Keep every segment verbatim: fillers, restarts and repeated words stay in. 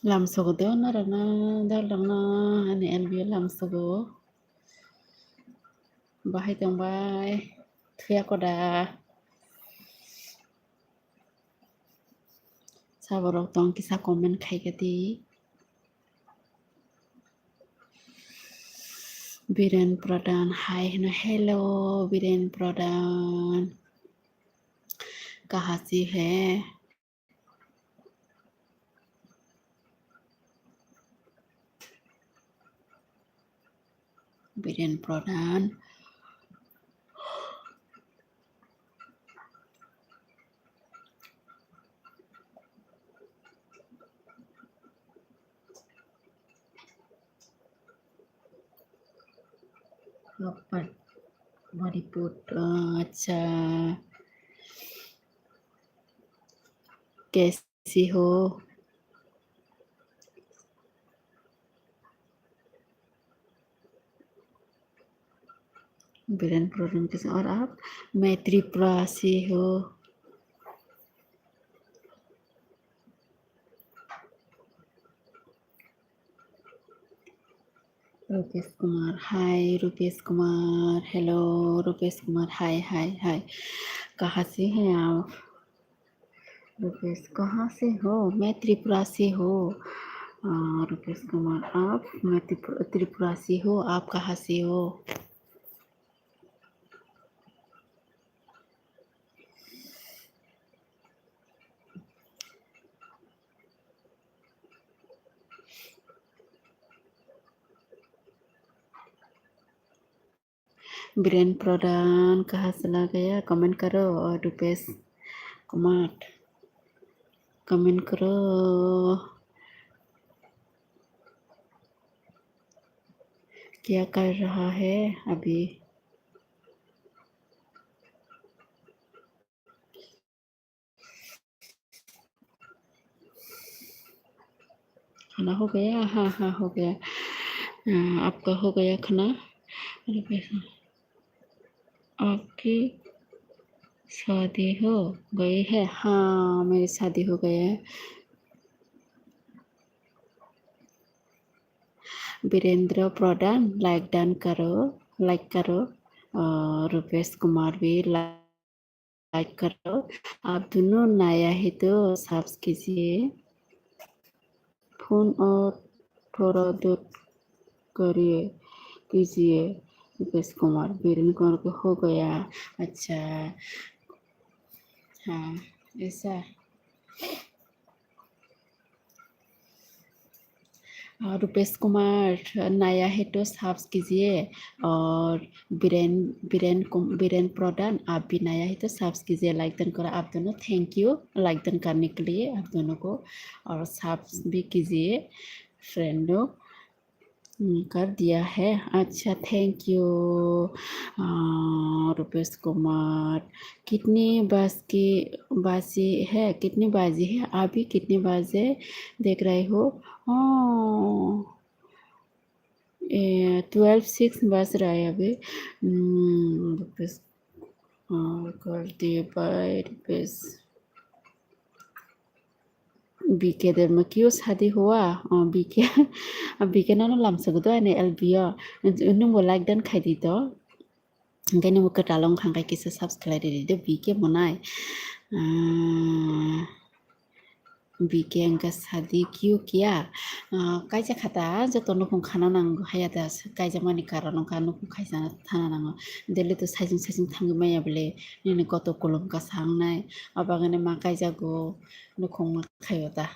Lamsogo de norokno, dalrokno ani N B O lamsogo. Bahai tongbai, thuya koda. Saborok tong kisa comment khaikha di. Biren Pradhan, hai hino, hello, Biren Pradhan. Kaha si hai? Biren Pradhan. Lokpat, Manipur, acha. Kaisi ho? Biren Pradhan kaisi ho, aur aap? Main Tripura se ho. Rupesh Kumar, hi Rupesh Kumar, hello Rupesh Kumar, hi, hi, hi. Kaha se hai aap? Rupesh, kaha se ho? Main Tripura se ho. Ah, Rupesh Kumar, aap? Main Tripura, Tripura se ho, aap kaha se ho? Biren Pradhan, kaha se lagaya? Comment karo, aur Rupesh Kumar, comment karo. Kya kar raha hai abhi? खाना हो गया? हाँ, हाँ, हो गया। अ, आपका हो गया खाना? अरे भाई साहब, आपकी शादी हो गई है? हाँ, मेरी शादी हो गई है। वीरेंद्र प्रधान, like done करो, like करो। और रुपेश कुमार भी like करो। आप दोनों नया है तो subs कीजिए। फोन और थोड़ा दूर करिए, कीजिए। रुपेश कुमार, वीरेंद्र कुमार को हो गया। अच्छा, हाँ, ऐसा। अ, रुपेश कुमार, नया है तो subs कीजिए। और बीरेन, बीरेन कुम-, बीरेन प्रधान, आप भी नया है तो subs कीजिए, like done करो आप दोनों। Thank you like done करने के लिए आप दोनों को, और subs भी कीजिए friend लोग। हम्म, कर दिया है। अच्छा, thank you। अ, रुपेश कुमार, कितने बज के, बाजी है, कितने बाजी है, अभी कितने बजे देख रहे हो? अ, ए, twelve six बज रहा है अभी। हम्म, रुपेश, अ, कर दिए भाई रुपेश। बीके देव में क्यों शादी हुआ? अ, बीके, बीके no no lamsok do ani L B o. Nungbo like done khai di to. Hingke nungbo kwtal wngkha hingke kisa subscribe ridi do, B K monai. Ah, B K hingke sadi kyu kiya. Ah, kaisa khata joto nukhung khana nango haya da, kaijakmani karon wngkha nukhung khaisa thana nango. Daily to saichung saichung thangwi maya bole nini koto kolom kasa wngnai. Abagani ma kaijago nukhung ma khaio da.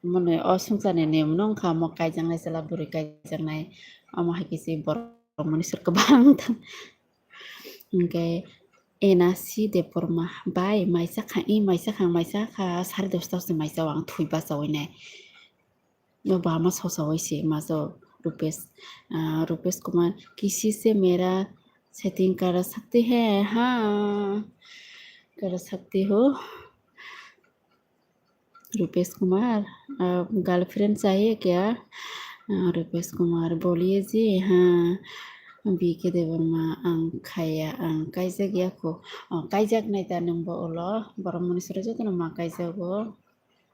Mone o songcharni niyom no wngkha, omo kaijaknai chwla bwrwi kaijaknai, omo hai khe se borok mani sor kwbang thang. Hwnkhe Enasi Debbarma bai maisa kha, i maisa kha, maisa kha, sare dosta se maisa o ang thwi bachawi nai. O bama sosawi se majo Rupesh, ah, Rupesh Kumar, kisi se mera setting kara sakte hai, ha, kara sakte ho. Rupesh Kumar, आप girlfriend चाहिए क्या? अ, रुपेश कुमार, बोलिए जी। हाँ, बीके Debbarma, ang khaya, ang kaijak ya kho. O, kaijak nai ta nwng bo ulo, borok mani sora joto no ma kaijago.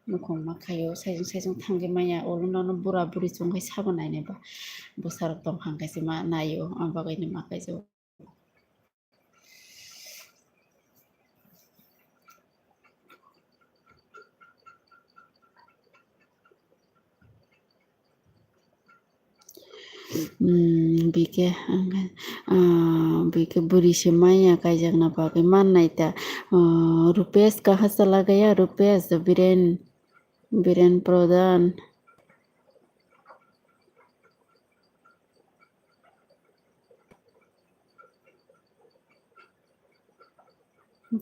Nukhung ma khaio, saijung saijung thangwi maya, ulo nono bura buri chwng khai sabo nai nai ba. Bwsarok tong hang kaisa ma naio, ang bagwi no ma kaijago. Hmm, bike, ah, bike bwrwi se maya kaijakna bagwi mannai ta. Ah, Rupesh kaha chala gaya, Rupesh, Biren, Biren Pradhan.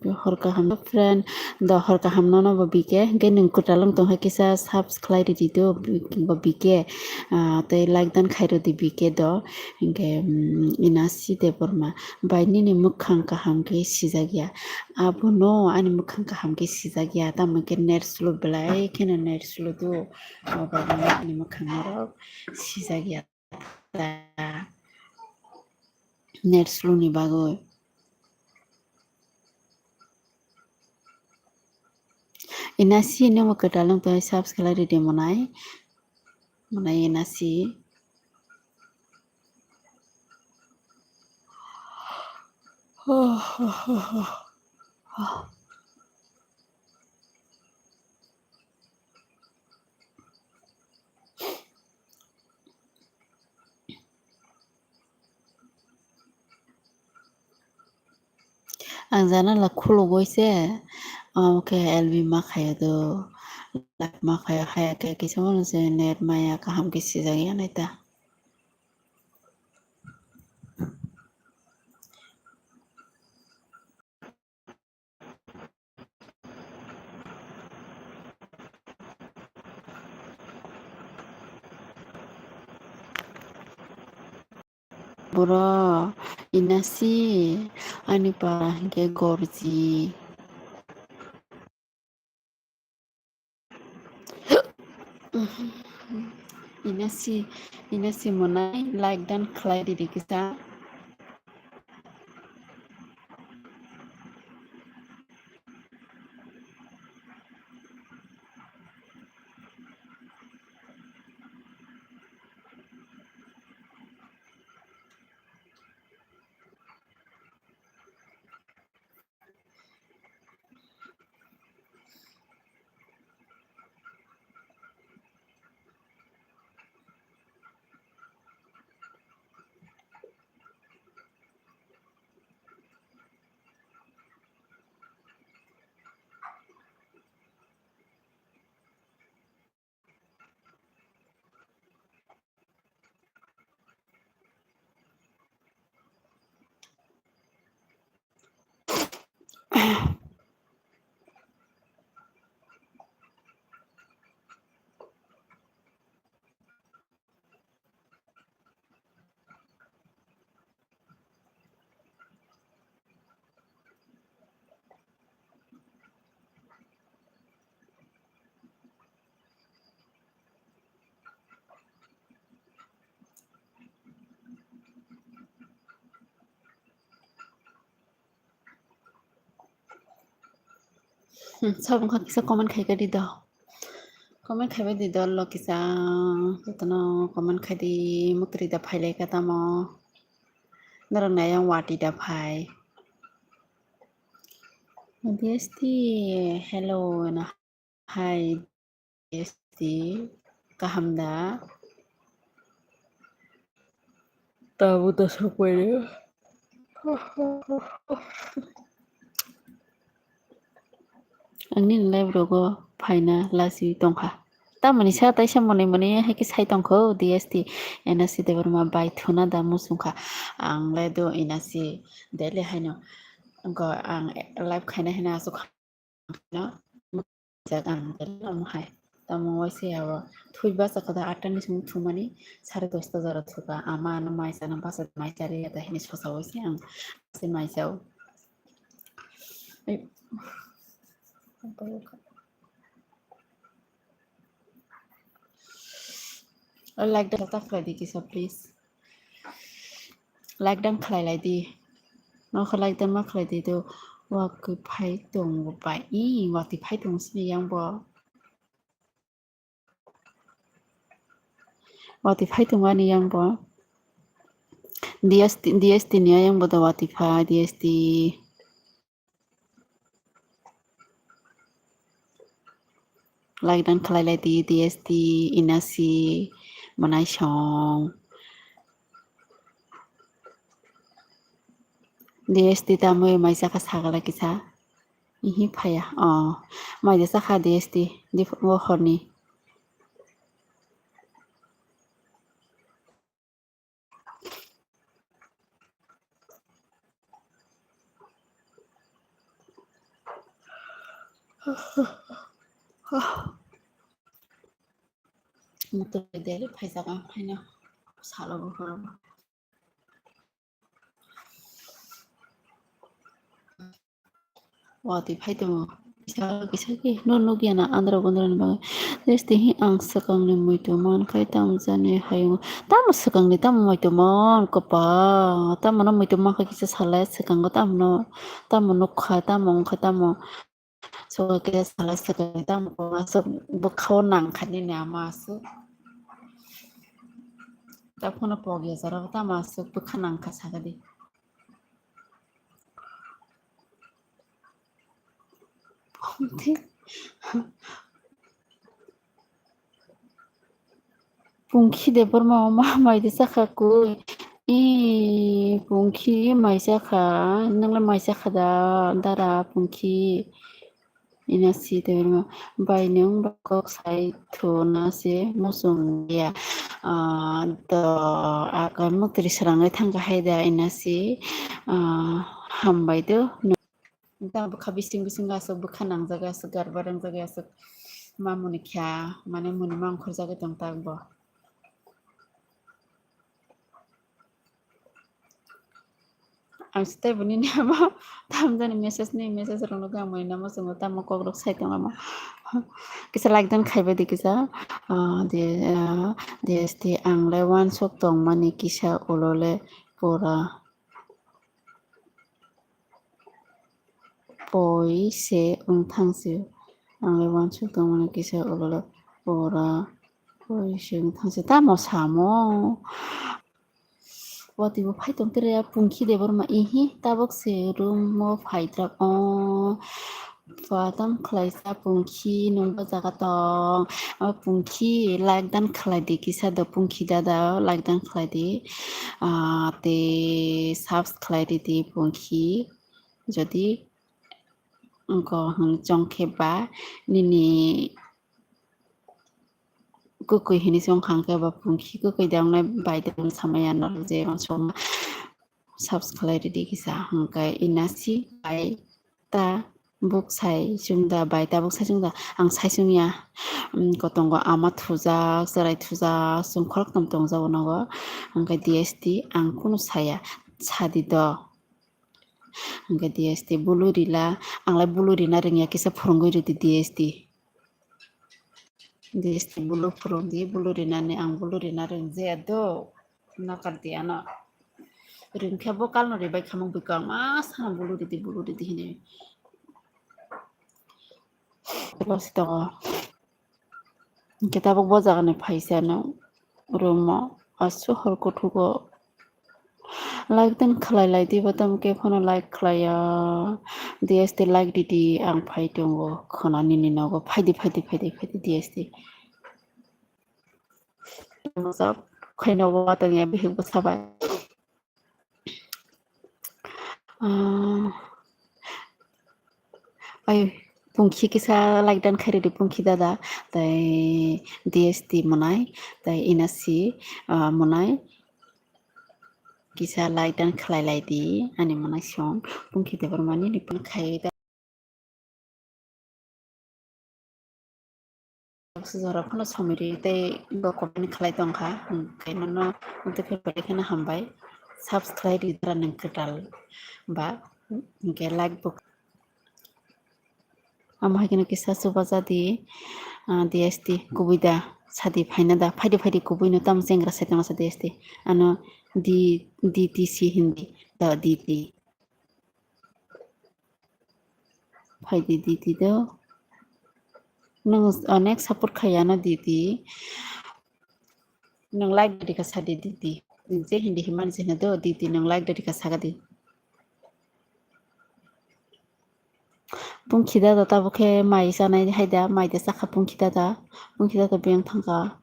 Hor kaham friend, do hor kaham nono bo bike, hingke nwng kwtal wng tongkha kisa subs khlai ridi do, bo bike, ah, tei like dan khai rwdi bike do, hingke, mm, Inasi Debbarma, bai nini mwkhang kaham khe sijak ya, abono ani mwkhang kaham khe sijak ya, tamo khe net slow belai kheno net slow do, abo ani mwkhang norok sijak ya. Net slow ni bagwi. Inasi nungbo kwtal wng tongwi subs khlai ridi monai. Monai Inasi. Ang jana la khulugwi se, omo khe L B ma khaio do, live ma khaio, haya khe kisa mano se net maya kaham khe sijak ya nai ta. Bro, Inasi, ani para hingke gorji. Inasi, inasi monai like dan khlai di di kisa. Hmm, sabo wngkha kisa comment khaika di do. Comment khaibai di do lo kisa. Jotono comment khai di, mukri da phai lai ka tamo. Norok nai yang wati da phai. D S T, hello na. Hai, D S T, kaham da? Tabuk da sokphaio. Ang nini live rogo phaina lasi tongkha. Tamoni sa taisa monwi monwi hai khe sai tongkho D S T, N S C Debbarma bai thuna da muchungkha. Ang le do N S C daily haino. Ang live khaina haino aswk no, jak ang tamo hai. Tamo waisa abo thui basa kada atta ni simi thumani sare dosta jora thuka. Ama ano mai sana basa mai sari ya tahini sosa waisa ang se mai sao. Ai. Like da ta khlai di kisa, please. Like dan khlai lai di. Nokha like dan ma khlai di do. Watwi phai tongo bai. I, watwi phai tongo sini yang bo. Watwi phai tongo ani yang bo. D S T, D S T ni yang bo do watwi phai, D S T. Like dan khlai lai di, D S T, Inasi, Manaisong. D S T tamwi mai chakha sagala kisa. Ihi phaya. Oh, mai de chakha D S T, di bo horni. Mutui deli phaijak ang haino salo buphuru. Watwi phai tongo. Kisa kisa khe no nukya na andro gondro ni bagwi. Jeste hi ang swkang ni muitu man khai tamo jani hayung. Tamo swkang ni tamo muitu man kwbang. Tamo no muitu man khe kisa salai swkango tamo no. Tamo nukha tamo wngkha tamo. Swkang kisa salai swkang ni tamo aswk bwkha o nang kha nini ama aswk. Taphano pok ya jora tamo aswk bwkha nang kha sakadi. Pungkhi Debbarma o ma mai de chakha koi. I Pungkhi mai chakha, nang le mai chakha da dara Pungkhi. Inasi Debbarma bai nwng ba kok sai thuna se muchung ya. Ah, do aga mukri srang le thang hai da Inasi. Ah, hambai do. Tamo bwkha bising bising aswk bwkha nangjagwi aswk garba rangjagwi aswk mamoni kha mane muni ma ongkhorjagwi tong tak bo. Ang se tei bo nini amo tamjani message ni message rok nugwi ang mai namo chwngno tamo kok rok sai tong amo. Kisa like dan khaibai di kisa, ah, de, ah, de este ang le uansuk tong mani kisa ulo le pura poi se wng thang se. Ang le uansuk tong mani kisa ulo le pura poi se wng thang se tamo samo. Watwi bo phai tong khe Pungkhi Debbarma, ihi, tabuk se room o phaitrak o. Phatam khlaisa Pungkhi, nwng bo jaga tong. O Pungkhi, like dan khlai di kisa do Pungkhi dada, like dan khlai di. Ah, tei subs khlai ridi Pungkhi. Jodi wngkha hwn chong khe ba nini kwkwi hinwi se wngkha hwnkhe ba Pungkhi kwkwi de wngnai bai de wng samaya norok je uansukma subs khlai ridi kisa hwnkhe inasi bai ta buk sai chwngda bai ta buk sai chwngda ang sai chwngya. Kotongo ama thujak chwrai thujak chwng khoroktham tongjago nogo hwnkhe D S T ang kunu saya sadi do. Hwnkhe D S T bulu rila, ang lai bulu rina rwngya, kisa phwrwngwi rwdi D S T. D S T bulu phwrwngdi, bulu rinani ang bulu rina rwngya do, nakar di ano. Rwngkhe bo kalno ribai khamung bwkang ma sana bulu ridi, bulu ridi hinwi. Bosi tongo. Hwnkhe tabuk bo jagani phaisa no room o aswk hor kuthugo. Like dan khlai lai di bo tamo khe phano like khlai ya. D S T like di di ang phai tongo khwna nini nogo phaidi phaidi phaidi phaidi D S T. Khaino bo tongya bihik bwsa bai. Ah, ai, Pungkhi kisa like dan khairidi Pungkhi dada, tei D S T mwnai, tei Inasi, ah, mwnai. Kisa like dan khlai lai di, ani mwnai song Pungkhi Debbarmani ni pun khai da. Jora phano somiri tei bo comment khlai tongkha, hwnkhe nono notification bai kheno hambai. Subscribe ri dara nwng kwtal ba, hwnkhe like bo. Amo hai kheno kisa chubaja di, ah, D S T kubui da sadi phaina da, phaidi phaidi kubui no tamo chengra sai tongsa D S T. Ano D, D T C hindi, da D T. Phaidi D T do. Nwng onek support khai ano D T. Nwng like da dikha sadi D T. Nwng je hindi himani jena do D T nwng like da dikha saga di. Pungkhi dada tabuk khe mai chanai hai da, mai de chakha Pungkhi dada. Pungkhi dada beng thangkha.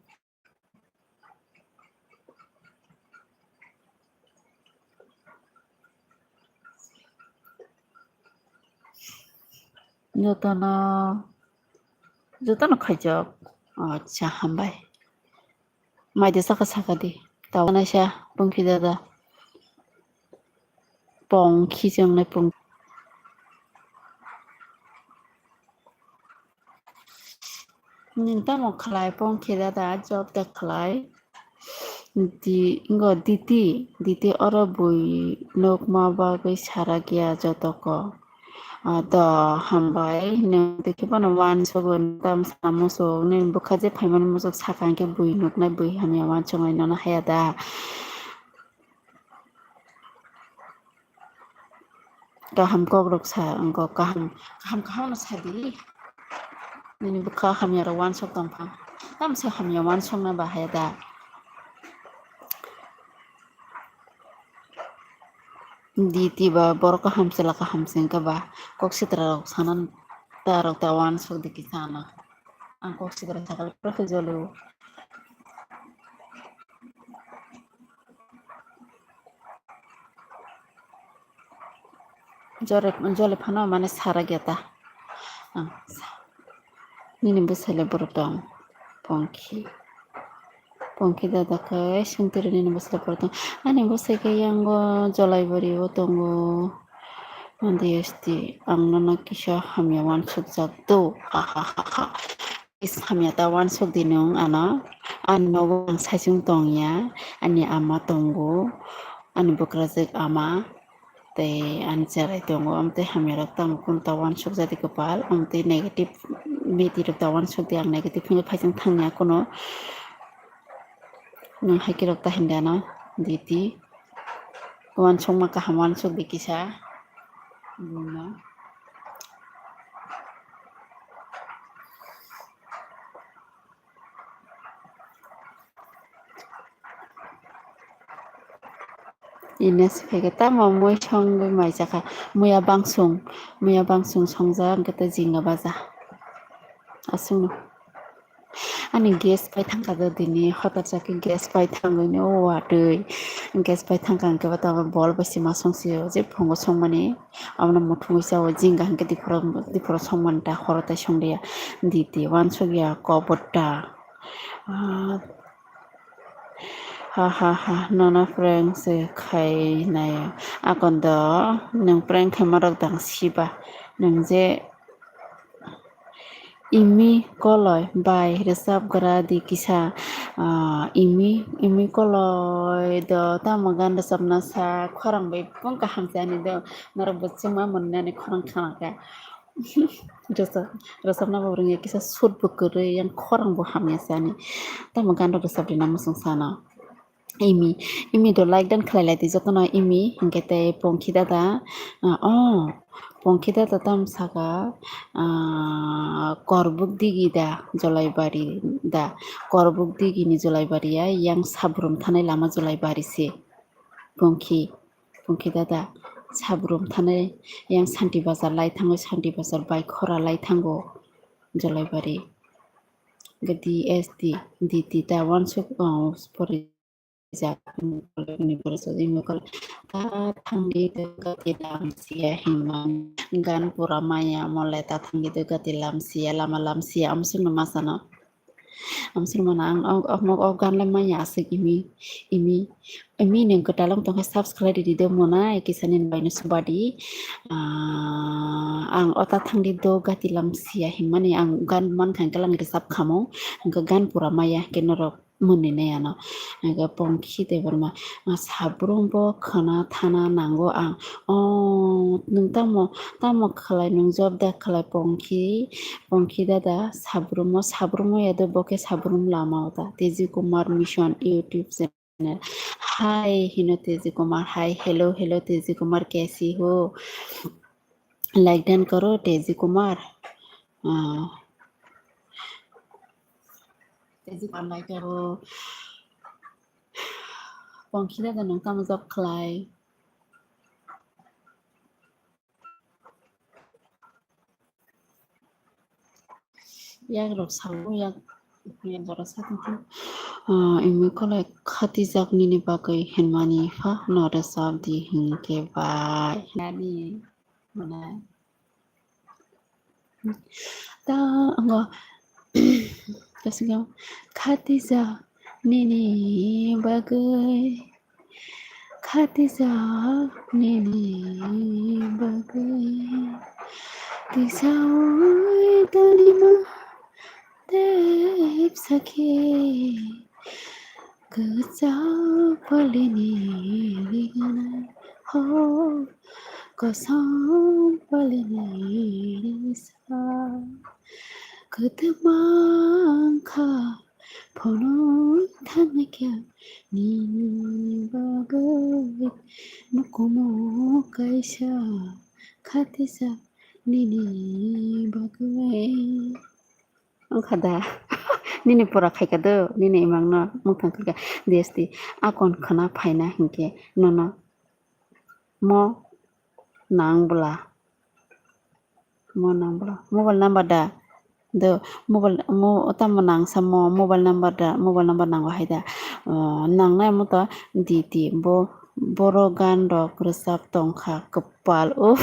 Jotono, jotono khaijak. Acha, hambai. Mai de saka saka di. Tawanaisa Pungkhi dada. Pongkhi chongnai pong. Nini tamo khlai Pongkhi dada job da khlai. Di, ngo diti, diti oro bui nukma bagwi sara giya jotoko. Ah, do hambai, nwng tei bono uansukgo, tam sana musuk, nini bwkha je phaimani musuk saka hinkhe bui nuknai, bui hamya uansuknai nono haya da. Kaham kokrok sa, wngkha kaham, kaham, kaham no sadi. Nini bwkha hamya rok uansuk tongkha. Tamsa hamya uansukna bahai da. Diti ba borok kaham chwla kaham se wngkha ba. Kok sitra rok sanan ta rok ta uansuk di kisa ano. Ang kok sitra sakal profit jolo. Jole, jole phano mane sara geta. Ang sa-, nini bwsai le borok tong. Pongkhi. Pongkhi dada khe sintiri nini bwsai le borok tong. Ani bwsai khe yango Jolaibari o tongo. Mandi S T, ang nono kisa hamya uansukjak do. Ha, ha, ha, ha. Is hamya ta uansuk di nwng ano. Ani nogo ang saichung tongya. Ani ama tongo. Ani bwkrajwk ama. Tei ani cherai tongo, omo tei hamya rok tamo kunu ta uansuk jadi kwpal, omo tei negative bidi rok ta uansuk di, ang negative hinwi phaising thangya kunu. Nwng hai khe rok ta hinda no, diti. Uansukma kaham uansuk di kisa. Buino. Ines phege tamo mui songwi mai jakha. Muya bangsung, muya bangsung songjak hwnkhe tei jinga baja. Aswkno. Ani gas pai thangkha do dini, hotor chakhe gas pai thangwi no watwi. Gas pai thangkha hwnkhe bo tamo bol bai se ma song sio, je phungo songmani. Abono muthungwi chao, jinga hwnkhe diphuru, diphuru songmani ta, horo tai songlia. Diti uansukya kobor ta. Ah, ha, ha, ha, nono prank se khai naio. Akon do nwng prank khaima rok dang siba. Nwng je Imi Koloi bai rwchapgra di kisa, ah, Imi, Imi Koloi do tamo gan rwchapna sa, khorang bai bung kaham se ani do, norok bo chuma monnani khorang khana khe. Rwchap, rwchapna bo rwngya kisa sut bo kwrwi, yang khorang bo hamya se ani. Tamo gan rok rwchap rina muchung sana. Imi, Imi do like dan khlai lai di jotono Imi, hwnkhe tei Pongkhi dada, ah, oh, Pongkhi dada tamo saka, ah, Korbuk digi da, Jolaibari da, Korbuk digi ni Jolaibari ya, yang Sabrum thanai lama Jolaibari se. Pongkhi, Pongkhi dada, Sabrum thanai yang Santi Bazar lai thango, Santi Bazar bai khora lai thango, Jolaibari. Hwnkhe D S D, D T ta uansuk, oh, pori jak ni borok sojak ni borok ta thangdi do gati lamsiya hinmani gan pura maya mole ta thangdi do gati lamsiya lama lamsiya amsukno masano amsukno mana ang ok ok ok gan le maya aswk imi imi imi ni kwtal wng tongkha subscribe ridi do mona ekisani baino subadi ang o ta thangdi do gati lamsiya hinmani ang gan mankha hwnkhe lang rwchap khamung hwnkhe gan pura maya hwnkhe norok. Mwnwi nai ano. Hwnkhe Pongkhi Debbarma, ah, Sabrum bo khwna thana nango ang. Oh, nwng tamo, tamo khlai, nwng job da khlai Pongkhi, Pongkhi dada, Sabrumo, Sabrumo ya do bo khe Sabrum lama o ta. Teji Kumar Mission YouTube channel. Hi, hino Teji Kumar. Hi, hello, hello, Teji Kumar, kaise ho? Like dan karo, Teji Kumar. Ah. Teji Kumar like karo. Pongkhi dada nwng tamo job khlai? Yak rok sao, yak, yak jora sa tongkha. Ah, Imi Koloi khatijak nini bagwi hinmani pha no rwchap di hinkhe bai. Nani, mana. Ta, ango, kasingam, khatijak nini bagwi. Khatijak nini bagwi tisaui dalima tepsa khe kwchak palini riganai ho kosom palini risa kwtwma wngkha. Phunuk thangnaikhe nini bagwi nukumu kaisa khatijak nini bagwi. Wngkha da? Nini pura khaikha do, nini imangno muthang khaikha. D S T, akon khwna phaina hinkhe nono mo nang bwla. Mo nang bwla. Mobile number da? Do, mobile, mo, tamo nang samo mobile number da? Mobile number nango hai da? Oh, nangnai mo to D T, bo, boro gan rok rwchap tongkha kwpal. Uff.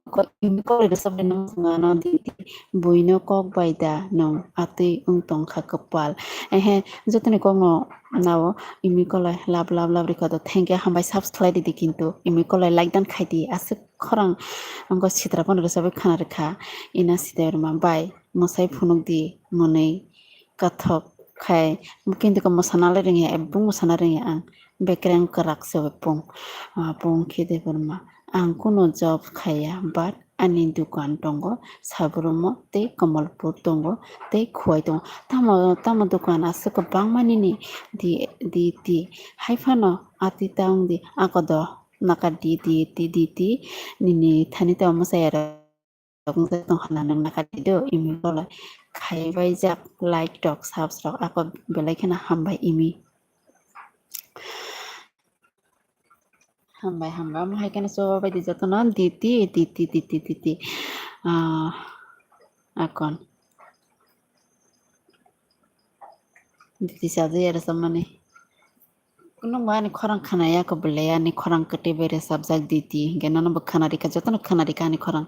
Kok rwchap rwna muchungano D T, buino kok bai da nwng atwi wng tongkha kwpal. Ehe, jotoni kokno nao Imi Koloi love love love rikha do. Thank you, hambai subscribe ridi kintu Imi Koloi like dan khaidi aswk. Khorang wngkha sitra phano rwchapwi khwna rwkha. Ina sita rwma bai mwsai phunukdi mwnwi kathok khai. Kintu khe mwsana le rwngya, ebong mwsana rwngya ang. Bekreng kwrak se pung, ah, pung khe Debbarma. Ang kuno job khaiya, but ani dukan tongo, Sabromo tei Kamalpur tongo, tei Khowai tongo. Tamo, tamo dukan aswk kwbangma nini di, di, di. Hai phano ati ta wng di, ako do naka di, di, di, di, di. Nini thani tamo mwsai aro. Tong tong hwnna nwng naka di do, imi bolai khai bai jak, like rok, subs rok, ako belai kheno hambai imi. Hambai, hambai, omo hai kheno choba bai di jotono, diti, diti, diti, diti. Ah, akon. Diti sajai aro samani. Nungbo ani khorang khwnaya kho belai, ani khorang kwtwi bai rwchapjak diti, hinkhe nono bo khwnarikha, jotono khwnarikha ani khorang.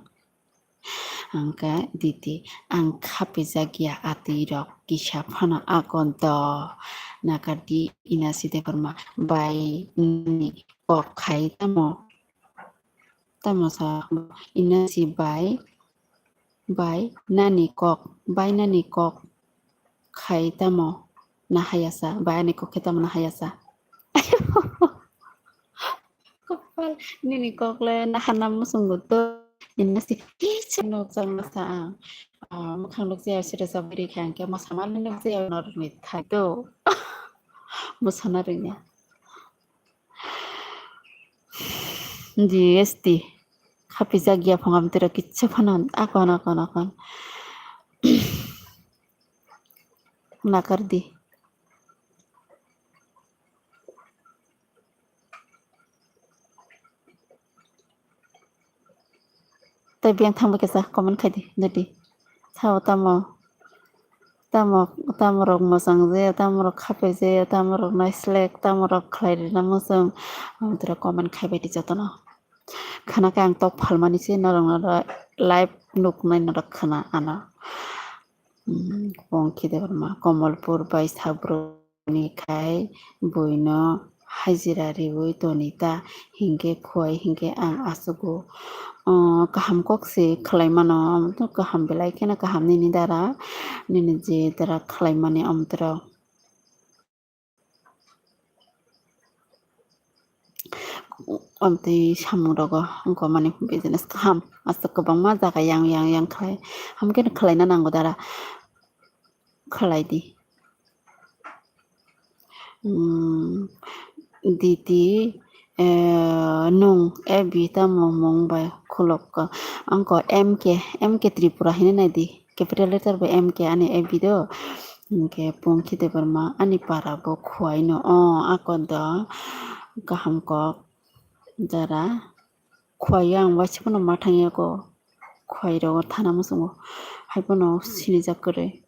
Hwnkhe diti, ang khapijak ya atwi rok kisa phano agon do. Nakardi Inasi Debbarma bai nini kok khai tamo? Tamo sa Inasi bai, bai nani kok, bai nani kok khai tamo nahayasa, bai ani kok khe tamo nahayasa. Kopal, nini kok le nahana muchungo to. Nini si kisa nukjak masa ang. Ah, mwkhang nukjaya sida sabwi rikha ang khe masa mani nukjaya norokni thai to. Musana rwngya. G S T. Khapijak ya phangam tira kicha phana akon, akon, akon. Nakardi. Tei biyang thangbai kisa comment khai di, dadi. Sao tamo, tamo, tamo rok mwchang je, tamo rok khapai je, tamo rok naislek, tamo rok khlai rina mwchang. Amtwrok comment khai bai di jotono. Khana khe ang tok phalmani se norok, norok live nuknai norok khana ano. Hmm, Pongki Debbarma, Komolpur bai Sabro ni khai buino hajira riwi toni ta, hinkhe Khowai hinkhe ang achugo, ah, kaham kok se khlai mano, omoto kaham belai kheno kaham nini dara, nini je dara khlai mani omotorok. Amtwi samung rogo wngkha mani business kaham, aswk kwbangma jaga yang yang yang khlai, hamkhe khlaina nango dara, khlai di. Hmm, diti, eh, nung F B tamo mung bai khulok ka? Angko M K, M K Tripura hini nai di, capital letter bai M K ani F B do. Hinkhe Pongki Debbarma ani para bo Khowai no, o akon do kaham kok jara. Khowai ang waisa phano ma thangya ko, Khowai rogo thana muchungo, hai phano sinijak kwrwi.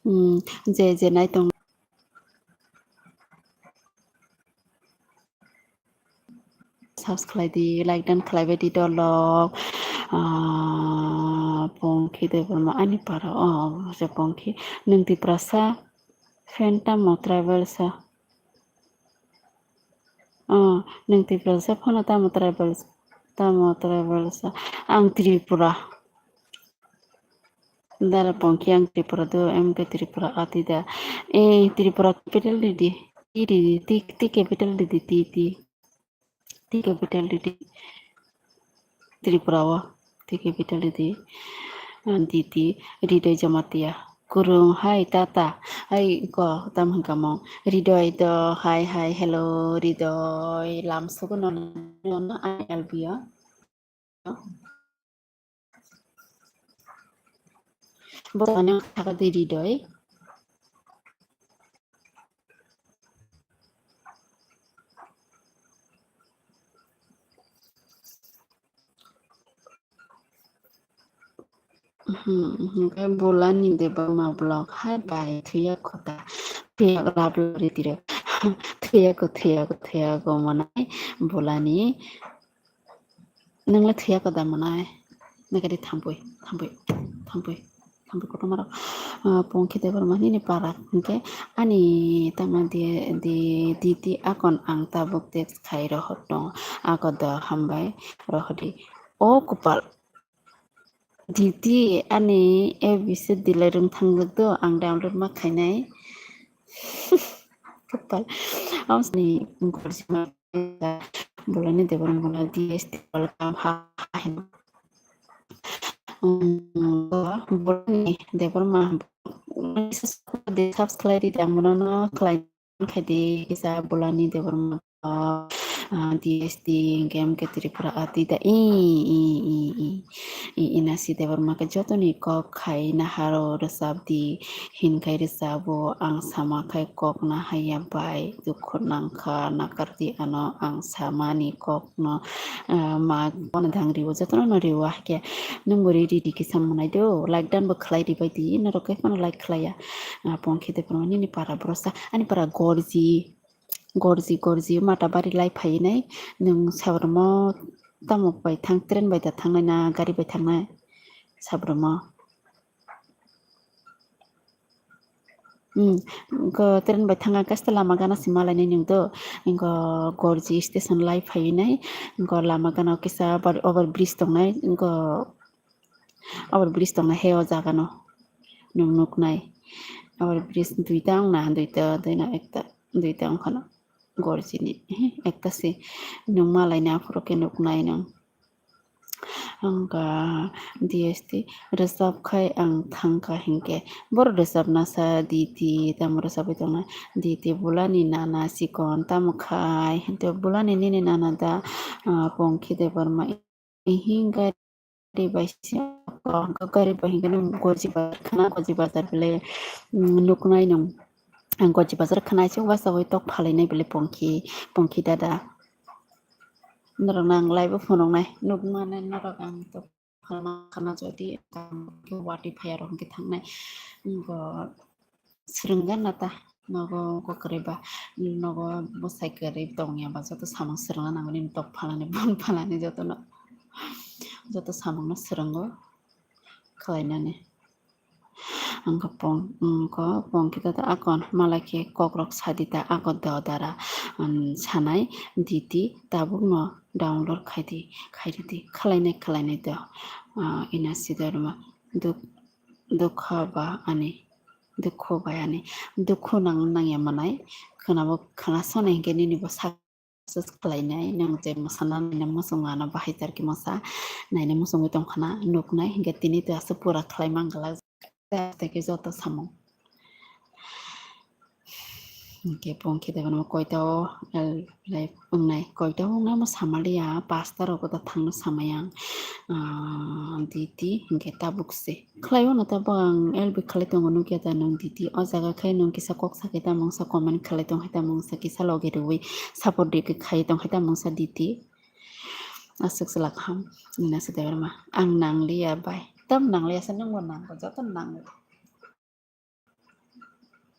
Hmm, je je nai tong. Subscribe di, like dan khlai bai di dolok. Ah, Pongki Debbarma ani para, oh, je Pongki, nwng Tiprasa, friend tamo tribal sa? Oh, nwng Tiprasa phano tamo tribal, tamo tribal sa? Ang Tripura. Dara Pongki ang Tripura do, M K Tripura ati da. Eh, Tripura capital di di. Ti di di, ti, ti capital di di, ti, ti. Ti capital di di. Tripura o. Ti capital di di. Ah, di di. Hridoy Jamatia. Kurung, hai, tata. Hai, ko, tam hwnkha mo. Hridoy do, hai, hai, hello, Hridoy. Lam sugo no, no, no, ani L B o. Bo tani thaka di Hridoy. Hmm, hmm, khe Bolani Debbarma vlog. Hai bai, thuya kota. Thuya ko lab lori tiro. Thuya ko, thuya ko, thuya ko manai Bolani. Nangla thuya ko da manai. Nagari thambui, thambui, thambui. Kotorma rok, ah, Pongki Debbarma nini para hwnkhe ani tamo di, di, diti akon ang tabuk text khai rohor tongo. Ako do hambai rohordi. O kopal. Diti ani A B C delay rwng thangjak do, ang download ma khainai. Kopal. Amsni gorjima bolani Debbarma D S T welcome ha, ha, hino. Um, bolani Debbarma subscribe di, ang bono khlai khaidi kisa bolani Debbarma, ah, D S T game ke Tripura ati da i, i, i, i, i, Inasi Debbarma ke jotoni kok khai naharo rwchap di, hinkhai rwchabo ang sama khai kok nahaya bai dukhu nangkha nakardi ano ang samani kok no, ah, ma bono dang riwo jotono no riwo hake nung bo ready di kisa monai do like dan bo khlai di bai di norok khe phano like khlaiya. Ah, Pongki Debbarma nini para bwrwsa ani para gorji. Gorji, gorji, mata bari lai phai nai. Nwng sabramo tamo bai thang, train bai da thangnai na gari bai thangnai? Sabramo. Hmm, ko train bai thanga kaste lama gana si malai nai nwng do. Ingo gorji station lai phai nai. Ingo lama gana kisa bar-, over bridge tongnai. Ingo over bridge tongnai he o jaga no. Nwng nuknai. Over bridge duita wngna, duita, duina ekta, duita wngkhano. Gorjini, he, ekta se nwng malaina aphuru khe nuknai nwng. Ang ka D S T rwchap khai ang thangkha hinkhe. Boro rwchapna sa D T tamo rwchapwi tongnai. D T bulani nana sikon tamo khai. Hwnkhe bulani nini nana da, ah, Pongki Debbarma. Hinkhe gari bai se, gari bai hinkhe nung Goji bazar khna, Goji bazar bele, mm, nuknai nung. Ang Goji bazar khna se uasawi tok phalainai bele Pongki, Pongki dada. Norok nang live o phunuknai, nukmani norok ang tok phalma khna jodi, ang watwi phaiya rok hinkhe thangnai. Go, swrwngna ta nogo kwrwi ba, nogo bwsai kwrwi tongya ba joto samung swrwngna nango nini tok phalani, bon phalani jotono, joto samungno swrwngo khlainani. Ang khe pong, ang khe pong khe ta akon malai khe kokrok sadi ta akon do dara, um, sanai D T tabukno download khaidi, khaidi, khlainai, khlainai do, ah, ina sidorma duk-, dukha ba ani. Dukhu bai ani dukhu nang nangya manai khwnabo khwnasonai hinkhe nini bo success khlainai nang je mwsana naina muchung ano bahai jar khe mwsa naina muchungwi tongkhana nuknai hinkhe tini to aswk pura khlai mangala tei khe joto samung. Hinkhe Pongki Debbarma koita o, eh, live wngnai, koita o wngnai mo samaliya, pasta rogo da thangno samayang, ah, D T hinkhe tabuk se. Khlai o no tabuk ang L B khlai tongo nukya da nwng D T. O jaga khe nwng kisa kok sakhe tamo wngsa comment khlai tong hai tamo wngsa kisa logi rwui support di khai tong hai tamo wngsa D T. Aswk se lakham, ina se Debbarma. Ang nangliya bai. Tam nangliya se nwngbo nango, joto nango.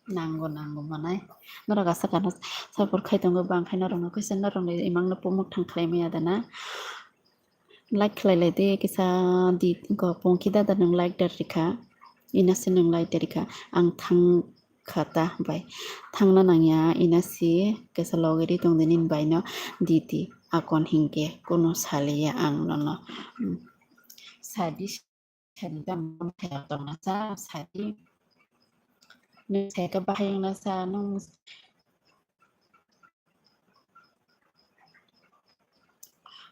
Nango, nango manai. Norok aswk ano support khai tongo, bang khai norokno kaisa norokni imangno pumuk thang khlai maya da na. Like khlai lai de kisa di go Pongki dada nwng like da rikha. Ina se nwng like da rikha. Ang thang kha ta bai. Thangna nangya ina se kaisa logi ri tong de nini bai no D T akon hinkhe kuno saliya ang nono. Hmm. Sadi Sadi tamo khe tongna sa, sadi. Nwng sai khe bahai wngna sa, nwng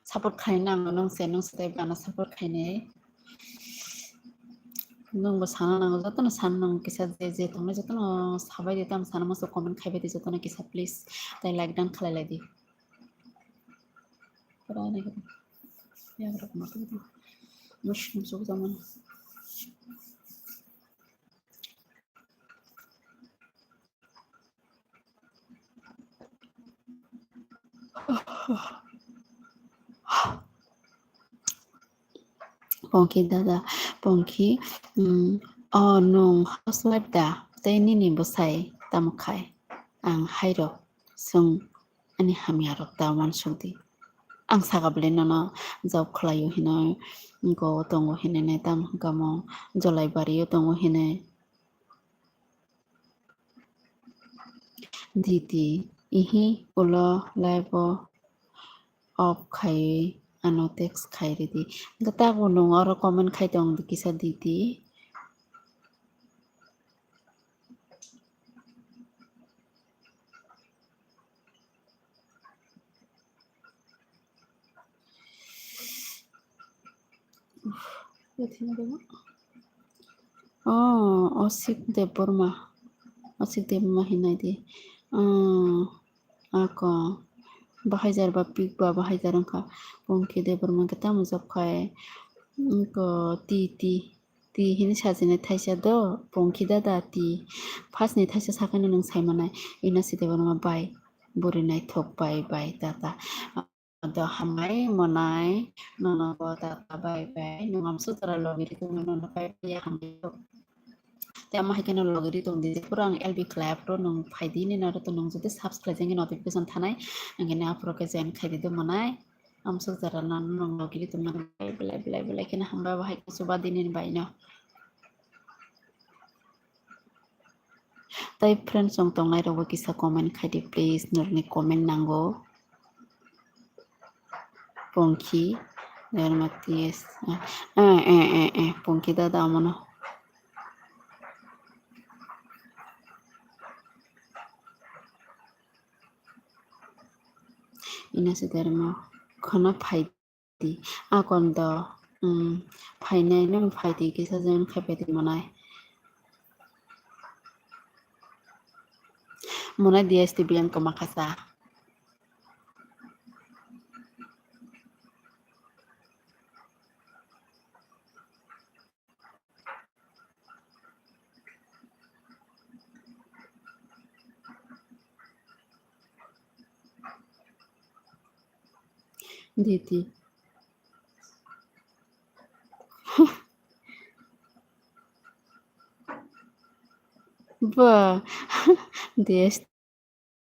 support khlai nango, nwng se, nwng se tei bana support khlainai. Nwng bo sana nango, jotono sana nango, kisa je, je tongnai jotono sabai di, tamo sana muchung comment khaibai di, jotono kisa please, tei like dan khlai lai di. Pura nai khe. Yagrok ma khe. Mushroom suk zaman. Pongki dada, Pongki, mm, o nwng housewife da, tei nini bwsai tamo khai? Ang hairok swng ani hamyarok da uansuk di. ang saka bwle nono job khlaio hinwi, go tongo hinwi nai tam hwnkha mo Jolaibari o tongo hinwi. Diti, ihi ulo live o off khai ano text khai ridi. Hwnkhe tabuk nwng oro comment khai tong di kisa diti. Oh, Osik Debbarma. Osik Debbarma hinai di. Oh, ako. Bahai jar ba pik ba bahai jar wngkha. Pongki Debbarma khe tamo job khai. Ko ti ti. Ti hini sajini thaisa do. Pongki dada ti. First ni thaisa sakhaino nwng sai manai. Ina si Debbarma bai. Buri naithok bai bai tata. Do hambai monai, nono bo tata bai bai, nwng amsuk jora logi ri tongma nono bai bai ya hambai. Te amo hai kheno logi ri tong di, pura ang L B khlai aphuru nwng phai di, nini aro to nwng jodi subscribe jengkhe notification thanai, hingkhe aphuru khe join khai di do monai. Amsuk jora nono nwng logi ri tongma belai belai belai kheno hambai bo hai khe chuba di nini bai no. Tai friends rok tongnai rok bo kisa comment khai di please, norokni comment nango. Pongki, Dharma T S, eh, eh, eh, eh, eh, Pongki dada amono. Ina se Dharma, khana phai di. Akon do, um, phainai nung phai di kisa join khai pai di monai. Monai D S T B ang koma kasa. Diti. Ba, D S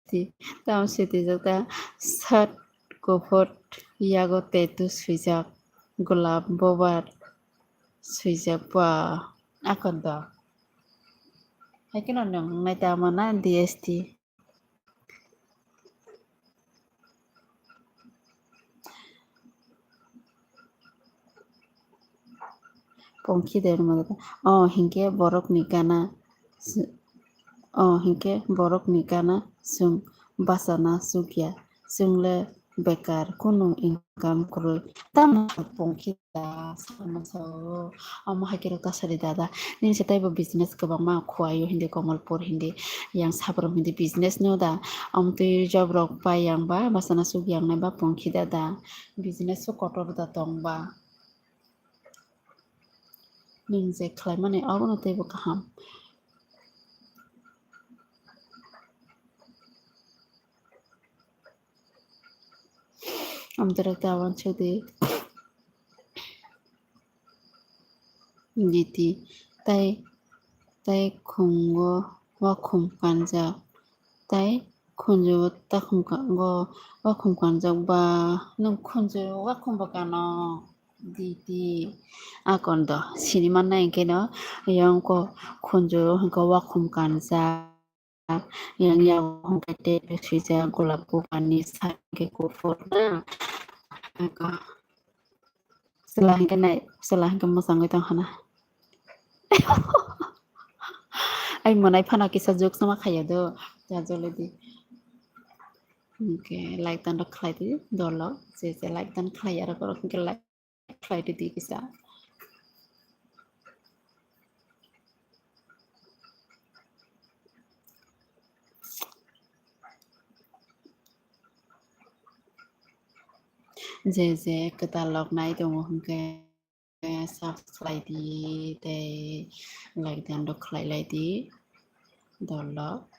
T. Tamo sitijak ta shirt kuphur yago tattoo swijak, golap bobar swijak ba akon do. Hai kheno nwng nai tamo na D S T. Pongki de rwma, oh, hinkhe borokni gana, oh, hinkhe borokni gana chwng bachana chukya, chwngle bekar kunu income kwrwi. Tamo pongki da, sakno sao, omo hai khe rwkha sari dada. Nini se taibo business kwbangma khuaio hindi, Komolpur hindi, yang Sabrum hindi business no da. Omo twi job rok pai yang ba, bachana chukya wngnai ba pongki dada. Business o kotor da tong ba. Nwng je khlaimani abono teibo kaham. Amtwrwk ta wansuk di. Diti tai, tai khungo wakhum kanjak, tai khunju takhum ka-, go wakhum kanjak ba, nwng khunju wakhum bo kano. Diti akon do sini mannai hwnkhe no, yang ko khunju hwnkhe wakhum kanjak. Yang yago hwnkhe tei swijak golap buphani sak hwnkhe kuphur na. Chwla hwnkhe nai, chwla hwnkhe mwchangwi tong khana. Ai mwnai phano kisa jokes ma khaiya do, ya jolodi. Hwnkhe like dan rok khlai di dolo, je je like dan khlai ya rok hwnkhe like khlai ridi kisa. Je je kwtal rok nai tongo hwnkhe subscribe khlai di tei like dan rok khlai lai di dolo.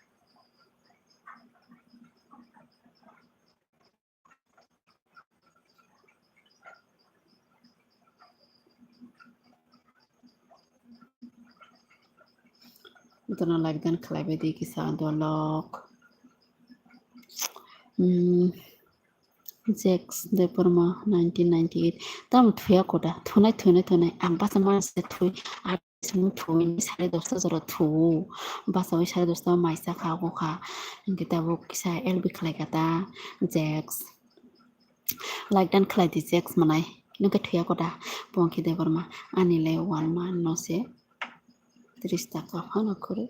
Butono like dan khlai bai di kisa dolok. Hmm. Jacques Debbarma, nineteen ninety-eight. Tamo thuya koda, thunai, thunai, thunai. Ang basa manse thui, ar sini thui, sare dosta jora thu. Basa oi sare dosta maisa kha, go kha. Hingke tabuk kisa L B khlai kha ta, Jacques. Like dan khlai di, Jacques manai. Nungke thuya koda, Pongki Debbarma. Ani le one month no se tris taka phano khoro.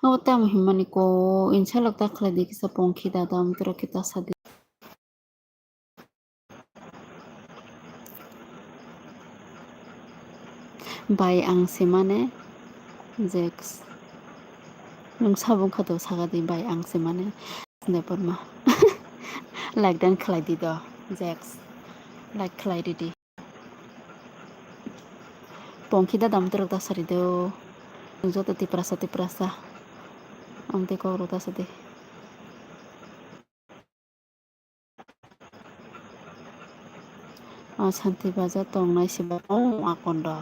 Abo tamo himmani ko, inshalok ta khlai di kisa Pongki dada, amtwrok khe ta sa di. Bai ang se mane, Jacques. Nwng sabung kha to saka di, bai ang se mane. Debbarma. Like dan khlai di do, Jacques. Like khlai ridi. Pongki dada amtwrok ta sari do. Nwng joto Tiprasa, Tiprasa. Amtwi kokrok ta sadi. O Santi Bazar tongnai se ba, o akondo.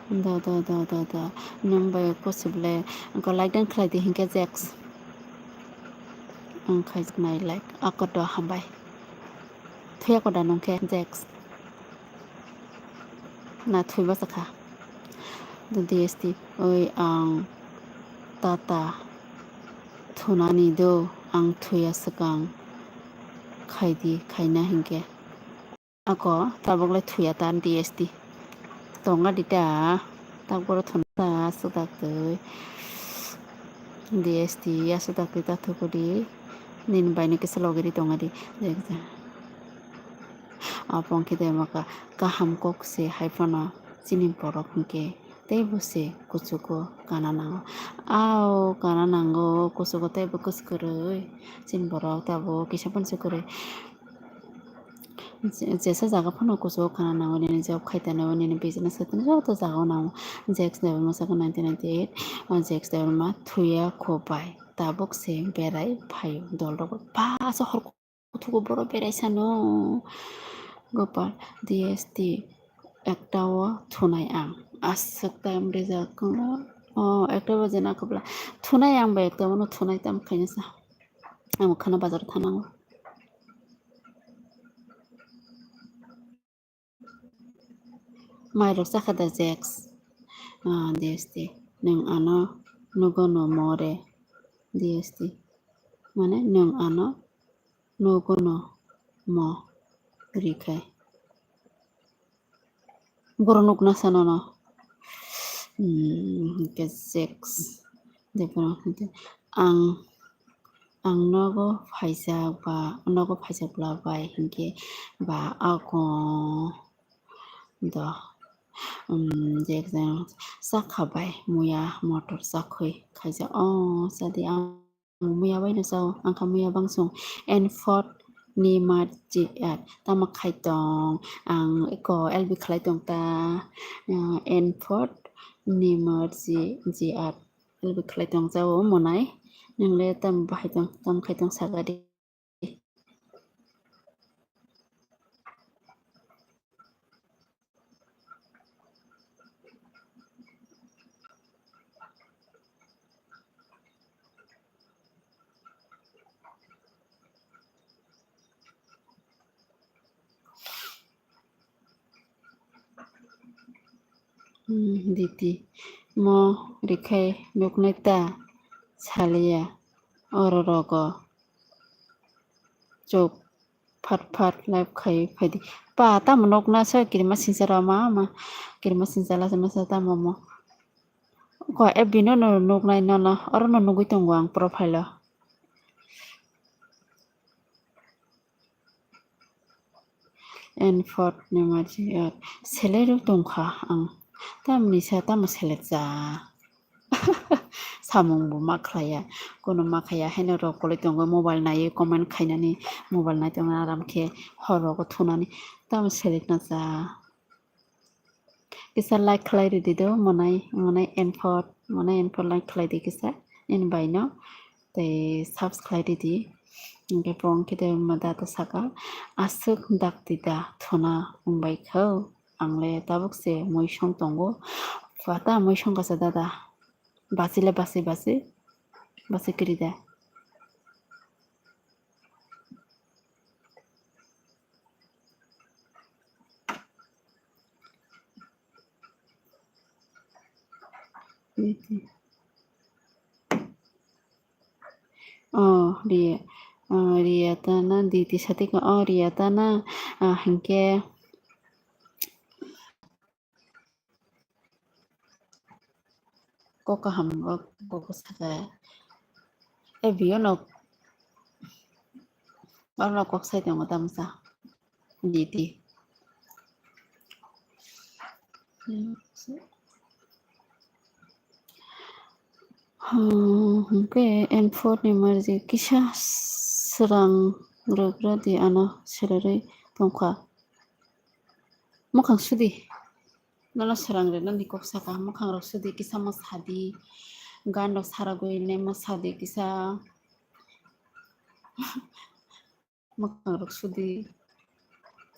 Da, da, da, da, da. Nwng bai kusuble. Angkhe like dan khlai di hinkhe Jacques. Ang khai nai like. Akondo hambai. Thuya koda nungkhe Jacques. Na thwi bwsakha. D S T, oi ang tata thunani do, ang thuya swkang khaidi, khaina hinkhe. Ako tabuk le thuya ta D S T. Tonga di ta, tak boro thuna ta swdak twi. D S T ya swdak twi ta thukudi. Nini baino kisa logiri tonga di. Dekja. Apong khe de maka kaham kok se hai phano chini borok hinkhe teibo se kuchugo kana nango. Ao kana nango kuchugo teibo kwswk kwrwi chini borok tabuk kisa phano se kwrwi. Je-, jesa jaga phano kuchugo kana nango nini job khai tani o nini business khai tani joto jaga o nango. Jacques Debbarma saka nineteen ninety-eight, o Jacques Debbarma thuya kho bai tabuk se berai phaio dol rok bai. Basa hor kuthugo borok berai sano. Gopal, D S T, ekta o thunai ang. Aswk time rijak wngkha. O, ekta baje na kwbla. Thunai ang bai ekta bono thunai tam khaina sa. Ang khana bazar thanango. Mairok chakha da Jacques? Ah, D S T. Nwng ano nugo no more. D S T. Mane nwng ano nugo no mo rikhai. Boro nukna sa nono. Hmm, hinkhe Jacques. Debra hinkhe ang, ang nogo phaijak ba, nogo phaijak bla bai hinkhe ba ako do, um, Jacques sakha bai muya motor chakhwi khaijak. O chadi ang. Muya bai no chao, ang kha muya bangsong. Enfort ni mat ji at. Tamo khai tong. Ang eko L B khlai tong ta. Ah, Enfort ni mat ji, ji at. L B khlai tong chao monai. Nang le tam bahai tong, tam khai tong saga di. Hmm, diti mo rikhai nuknai ta saliya oro rogo chuk phat phat live khai phaidi. Pa tamo nukna sa kirima singsa rama ma kirima singsa la sama sa tamo mo. Ko F B no no nuknai nono oro no nugui tongo ang profile o. Enfort ni marji at selero tongkha ang. Tamni sa tamo selek ja. Samung bo ma khlaiya. Kono ma khaiya haino rok koloi tongo mobile naiwi comment khainani mobile nai tongna aram khe hor rogo thunani tamo selek na ja. Kisa like khlai ridi do monai, monai Enfort, monai Enfort like khlai di kisa nini bai no. Tei subscribe ridi. Hinkhe pong khe de ma da ta saka aswk dak di da thuna wng bai kho. Ang le tabuk se mui song tongo. Pata mui song kasa dada. Basi le basi basi. Basi kiri da. Oh, Ria, oh, Riata na diti sati ko, oh, Riata na, ah, hingke kok kaham, kok, kok saka. Eh, bio no, ono kok sai tongo tamsa. Diti. Hmm, hwnkhe N four ni marji kisa swrang rwgradi ano sererwi tongkha. Mwkhang sudi. Nono swrang rwnani kok saka, mwkhang rok sudi kisa mwsadi. Gan rok saragwi nai mwsadi kisa. Mwkhang rok sudi.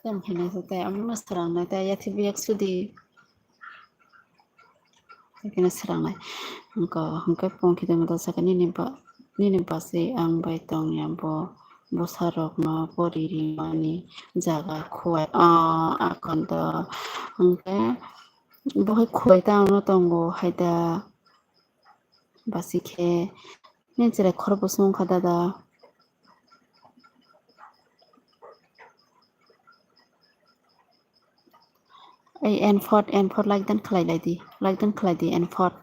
Tei mwkhang nai tei amo no swrang nai tei yathik yak sudi. Tei khe no swrang nai. Hwnkhe, hwnkhe pongkhe tongma saka nini ba, nini basi ang bai tongya bo bwsa rok no pori rimani jaga khuwai. Ah, akon to hwnkhe bo hai khuwai ta ano tongo hai da. Basi khe nini chwrai khorokbo se wngkha dada. Ei N four, N four like dan khlai lai di, like dan khlai di N four.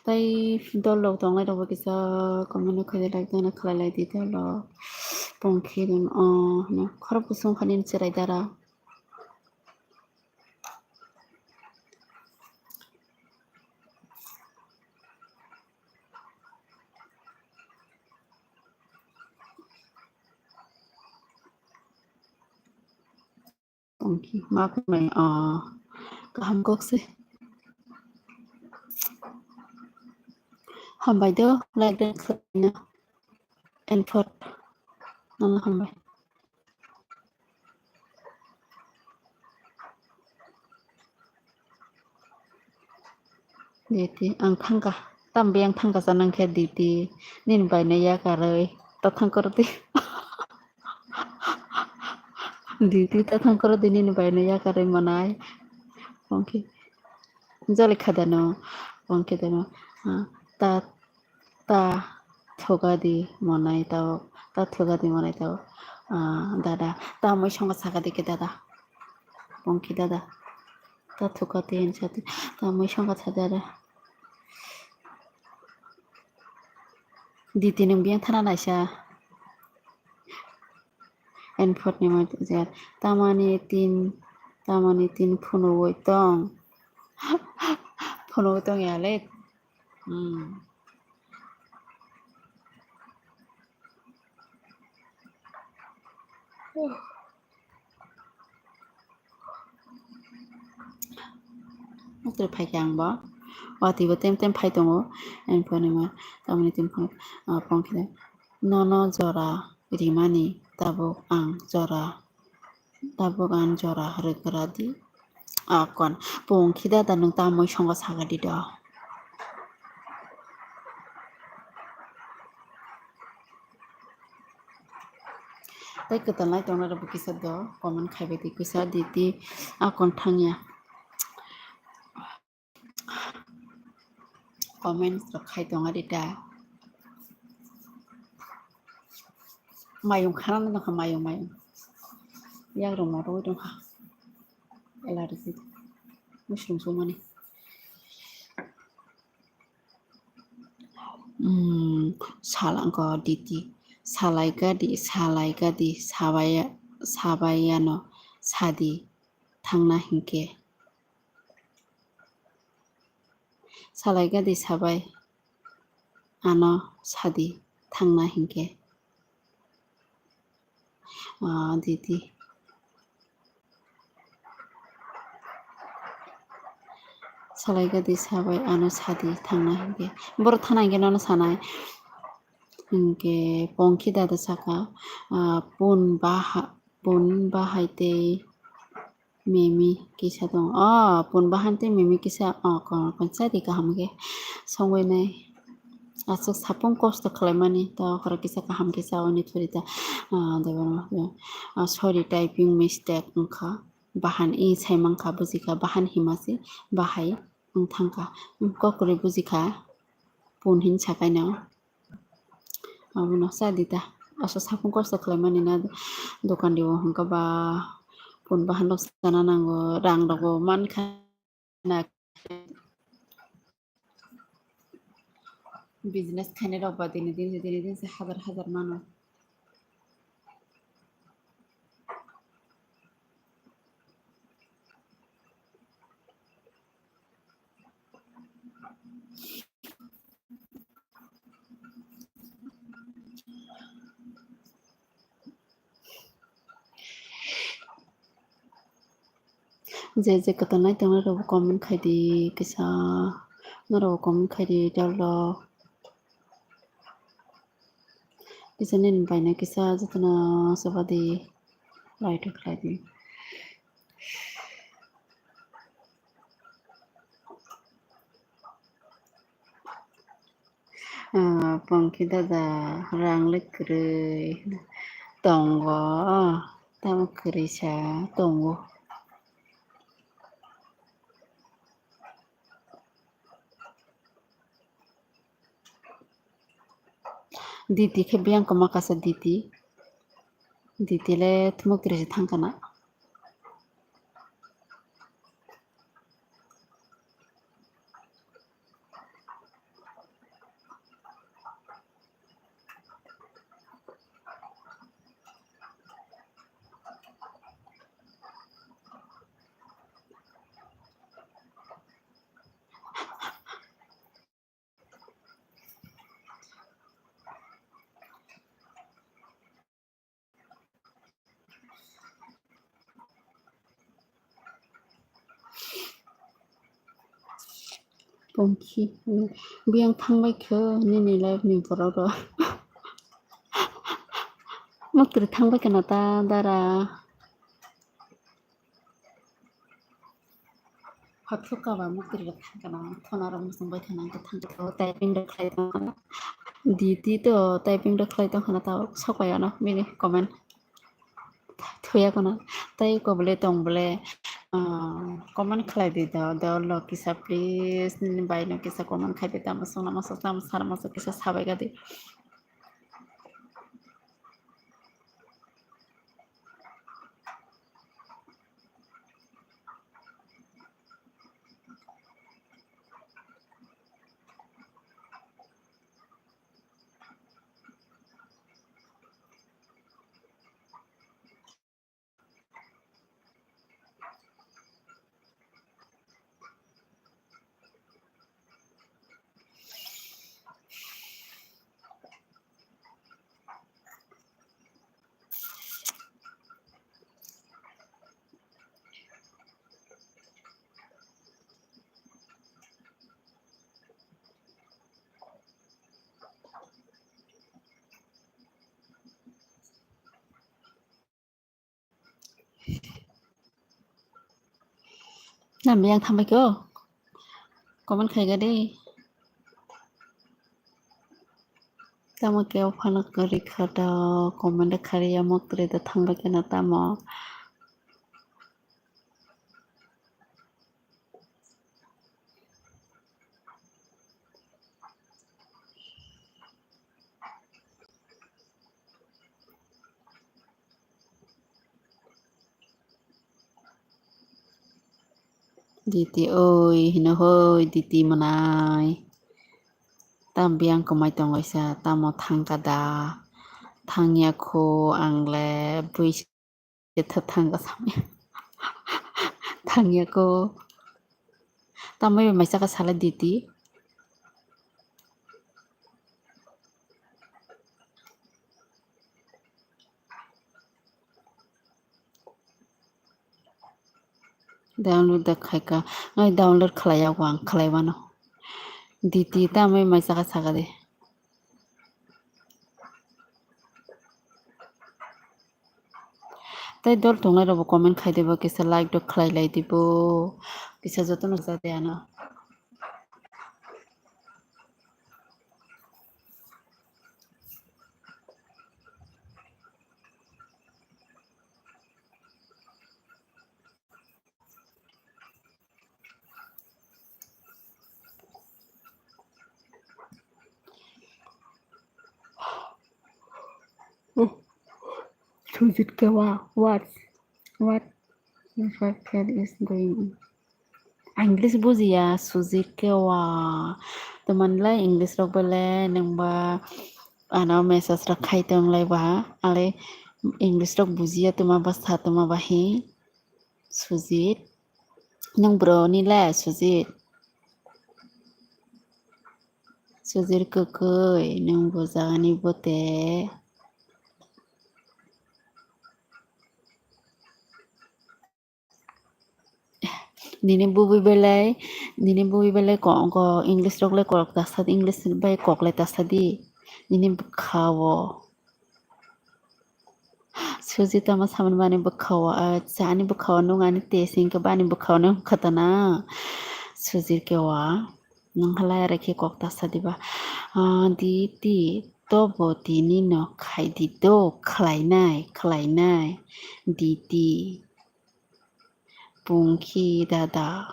Tei dol rok tong lai rok bo kisa comment no khlai di, like dan khlai lai di dol rok. Pongkhe rim o hwnwi khorokbo se wngkha nini chwrai dara. Tongkhe ma kwnwi, ah, kaham kok se. Hambai do, like dan khlaina. N four. Nono hambai. Diti, ang thangkha. Tambi ang thangkha sa nang khe diti. Nini bai no yakarwi. Ta thang koro di. Diti ta thang koro di nini bai no yakarwi manai. Pongkhe. Jali kha dano. Pongkhe dano. Ah, ta Ta thuka di monai tao, ta thuka di monai tao, ah, dada, ta mui songo saka di khe dada. Pongkhe dada, ta thuka di hinsa di, ta mui songo sa dada. Diti nung biyang thana naisa. N four ni mate je, tamani tin, tamani tin phunugwi tong. Phunugwi tong ya le. Hmm. Muktrwi phai khe ang bo. Watwi bo tem tem phai tongo. Ani pore ma tamoni tin phai, ah, pongkhe nono jora rimani tabuk ang jora. Tabuk ang jora rwgra di. Akon pungkhi dada nwng tamoi songo saka di do. Tei kwtal nai tongnai rok bo kisa do comment khai bai di kisa di ti akon thangya. Comments rok khai tong ari da. Mayung khana no tongkha, mayung, mayung. Yak rok moto oi tongkha. Allergy. Mushroom sumani. Hmm, sala ko diti. Salai gadi, salai gadi, sabaya, sabayano, sadi, thangna hinkhe. Salai gadi sabai ano sadi thangna hinkhe. Ah, didi. Salai gadi sabai ano sadi thangna hinkhe. Borok thana hinkhe nono sanai. Hinkhe pongkhi dada saka, ah, pun baha, pun bahai tei mimi kisa tongo. Oh, pun bahan tei mimi kisa, oh, ko-, konsa di kaham khe songwi nai. Aswk sapung kosto khlaimani, ta khorok kisa kaham khe chaui ni thuri ta. Ah, debana, ah, sorry, typing mistake wngkha. Bahan i sai mankha, bujikha, bahan hima se bahai wng thangkha. Kok kwrwi bujikha. Pun hin sakaino. Abono sa di ta. Asa sapung kosto khlaimani na dokan rio hwnkha ba pun bahan rok sana nango, rang rok bo mankha na. Business khainai rok ba dini din, dini din se hazar hazar mano. Je je kwtal nai tongnai rok comment khai di kisa, norok comment khai di dol rok. Kisa nini baino kisa jotono soba di, like khlai di. Ah, Pongki dada, rang le kwrwi tongo, tamo kwrwi sa tongo. Diti khe biyang kwma kasa diti. Diti le thumuk tiri se thang kana. Pongki, biyang thangbai kho nini live ni borok rok. Mukri thangbai khna ta dara. Hotphru kaba mukri rok thang kana, phone rok muchung bai khana, hwnkhe thang khe typing rok khlai tong khana. Diti to typing rok khlai tong khana, ta sok bai ano bini comment. Thuya khana, tai ko bole tong bole, ah, comment khlai di do, do lo kisa please, nini bai no kisa comment khai di, tamo song namo sok, tamo sar ma sok, kisa sabai ga di. Nang biyang thangbai kho? Comment khai ga de. Tamo khe o phano kwrwi kha da, comment da khari ya, mukri da thangbai khe na tamo. Diti oi, hino hoi, diti mwnai. Tam biyang kwmai tonglaisa, tamo thangka da? Thangya kho, ang le bui se thangka samya. Thangya kho. Tamo bai maisa kha sala diti. Download da khaika, ai download khlai ya ang khlai mano. Diti tamo bai maisa kha saka de. Tai dol tongnai rokbo comment khai dibo, kisa like rok khlai lai dibo, kisa jotono ja de ano. Sujit Kewa, what, what, what is going on? English bujiya, Sujit Kewa. Tomanlai English rok bele nangba ano message rok khai tong lai ba. Ale English rok bujiya toma ba sa toma ba hi. Sujit. Nang bro ni le Sujit. Sujit kwkwi, nang bo jagani bote. Nini bubi belai, nini bubi belai ko, ko English rok le korok ta sadi, English bai kok le ta sadi. Nini bwkha o. Sujita ma samani bani bwkha o, acha ani bwkha o nung ani tei singkhe bani bwkha o nung khatana. Sujir kewa nung halai arekhe kok ta sadi ba. Ah, di ti to bo tini no khai di do khlai nai, khlai nai. Di ti. Pungki dada.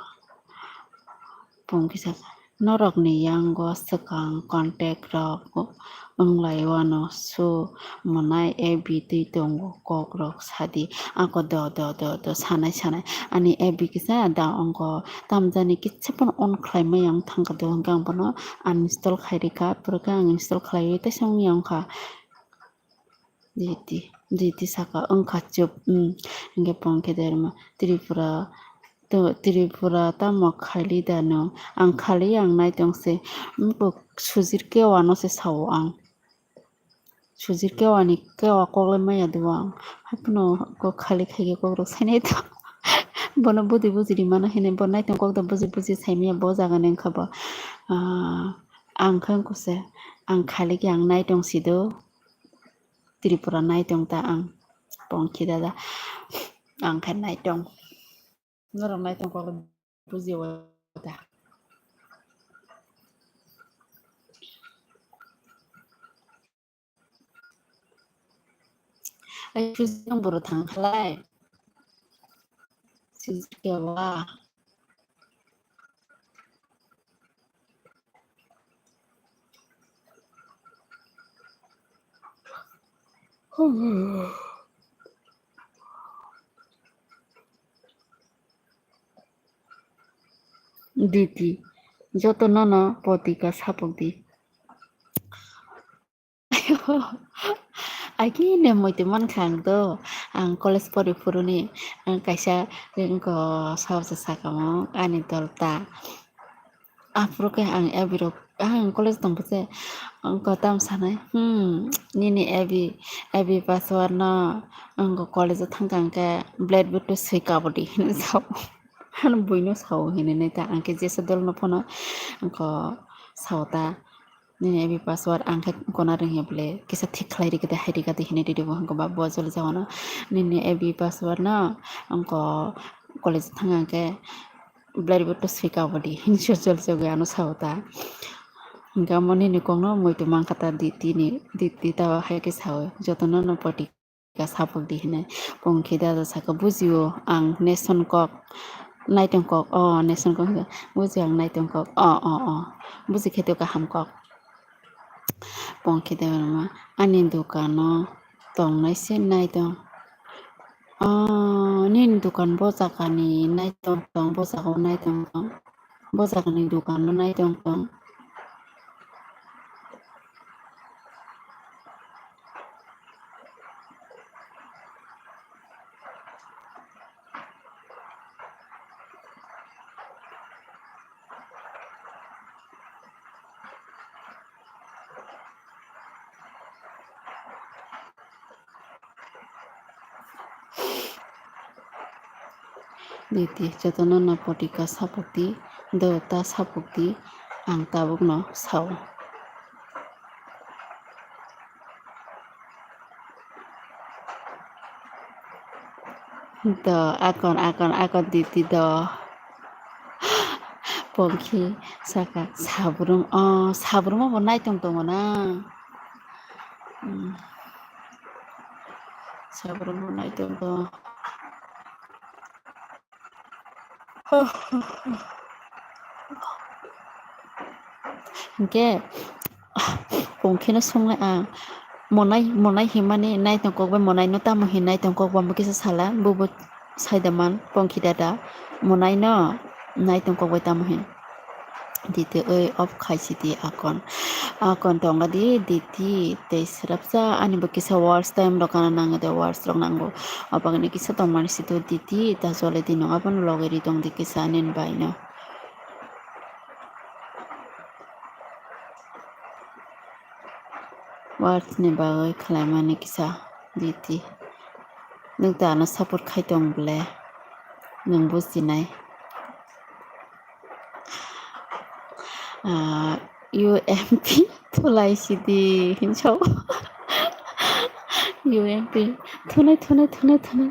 Pungki saka, norokni yango swkang contact rok wnglai wano su mwnai A B twi tongo kok rok sadi. Ako do, do, do, do, sanai, sanai. Ani A B kisa da ongo tamjani kisa phano on khlai maya wng thangkha do hwnkhe ang bono uninstall khai rikha. Phuru khe ang install khlaiwi teisa wngya wngkha. Diti, diti saka wngkha chup, hmm. Hingke pongke derma Tripura, to, Tripura tamo khali dano? Ang khali ang nai tong se, hmm, bo sujir kewa no se sao ang. Sujir kewa ni kewa kok le maya do ang. Haphano kok khali khaike kok rok sai nai to. Bono budi budi rimano hine bo nai tong kok da budi budi sai maya bo jaga ni wngkha bo. Ah, ang khe wngkha se, ang khali ke ang nai tong si do. Tripura nai tong ta ang. Pongki dada. Ang khe nai tong. Norok nai tong kok buji o da. Ai, Suji nang boro thang khalai. Suji kewa. Diti, joto nono potika sapok di. Agini muitu mankha ang do, ang college pori phuruni, ang kaisa wngkha saosa sakamo ani dol ta. Aphuru khe ang F B rok, ang college tongkhe se, wngkha tam sanai, hmm, nini F B, F B password no, ang college o thangkha hwnkhe blade bo to swi kabodi hinwi sao. Ano buino sao hinwi nai ta, ang khe jesa dol no phano, ang khe sao ta. Nini F B password ang khe gona rwngya bole, kisa thik khlai rikha de, hai rikha de hinwi ridi bo hwnko ba, bo joli jagano. Nini F B password no ang khe college thang ang khe blade bo to swi kabodi hinwi joli jagwi ano sao ta. Hingke amo nini kokno muitu mankha ta, di tini, di, di ta hai khe sao, jotono no poti. Ka sapok di hinwi. Pongki dada saka, bujio ang nation kok, naitong kok, o nation kok hinwi. Bujio ang naitong kok, o, o, o. Buji khe to kaham kok. Pongki dada ma, ani dukano tongnai se naitong. O, nini dukan bo jagani naitong tong, bo jaga o naitong tong. Bo jagani dukan no naitong tong. Diti, jotono no potika sapok di, do ta sapok di, ang tabuk no sao. Do, akon, akon, akon, diti do. Pongki saka, sabrum, o, sabrum bo naitong tongo na. Hmm. Sabrum bo naitong tongo. Hingke, pongki no songnai ang. Monai, monai himani naitong kok bai monai no tamo hin naitong kok bai kisa sala, bubo saida man pongkhi dada monai no naitong kok bai tamo hin. Diti oi off khai sidi akon. Akon tonga di diti tei srapsa ani bo kisa words time rok kana nango de words rok nango. Abagani kisa tongmani sido diti ta jole dino abono loge ri tong di kisa anin bai no. Words ni bagwi khlaimani kisa diti. Nwng ta ano support khai tong ble. Nwng bujinai. Ah, U M P thulai sidi hinso. U M P thunai, thunai, thunai, thunai.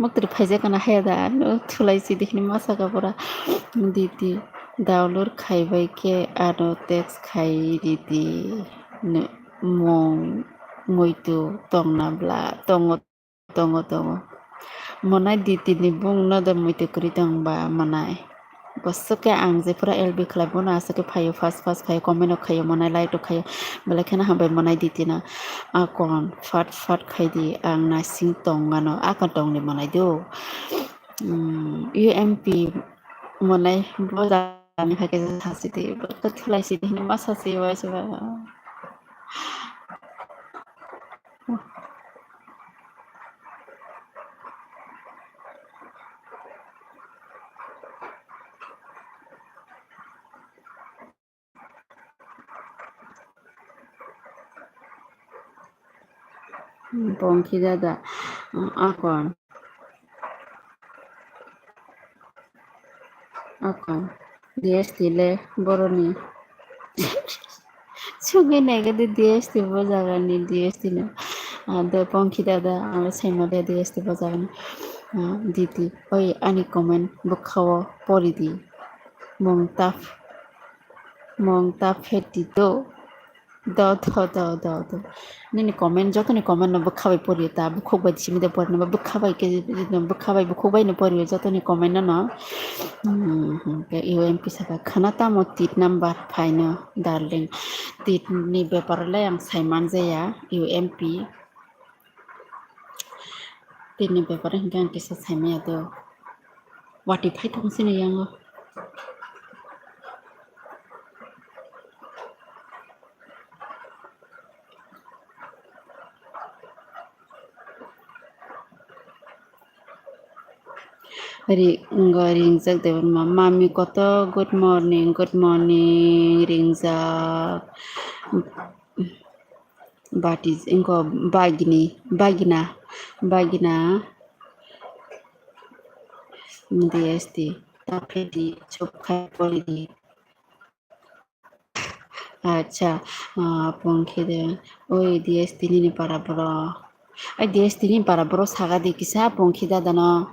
Moktir phaijak kana haya da, no thulai sidi hini masa ka pura. Diti download khai bai khe ano text khai ridi. No, mung muitu tongna bla tongo. Tongo, tongo. Monai diti ni bung no do muitu kwrwi tong ba monai. Bwswk khe ang je pura L B khlai bono aswk khe phaio, fast fast phaio, comment rok khaio, monai like rok khaio. Belai kheno hambai monai diti no. Akon fat fat khai di, ang naising tong ano, akon tong di monai do. Hmm, U M P monai bo jani hai khe sa sidi, bo khe thulai sidi hini ma sa si waisa ba. Pongkhi dada, akon. Akon. D S T le boroni. Sugwi naigadi D S T bo jagani D S T no. Ah, do Pongkhi dada, ang saimade D S T bo jagani. Ah, diti. Oi, ani comment bwkhao poridi. Mung tap. Mung tap pheti do. Do, do, do, do, do. Nini comment, jotoni comment no bwkha bai poriyo ta, bukhuk bai simi de porino, bwkha bai khe, bwkha bai bukhuk bai no poriyo jotoni comment no, no. Hmm, hmm, khe U M P saka khana tamo tit number phaino, darling. Tit ni bepar le ang saiman jaya, U M P. Tit ni bepar hinkhe ang kisa saimaya do. Wati phai thong sini yango. Ri-, ngo ringjak Debbarma. Mami koto, good morning, good morning, ringjak. Bati, ngo bagini, bagina, bagina. D S T, tapedi, chupkhai, polidi. Acha, ah, Pongkhi de, oi, D S T nini para boro. Ai, D S T nini para boro saga di kisa Pongkhi dada no.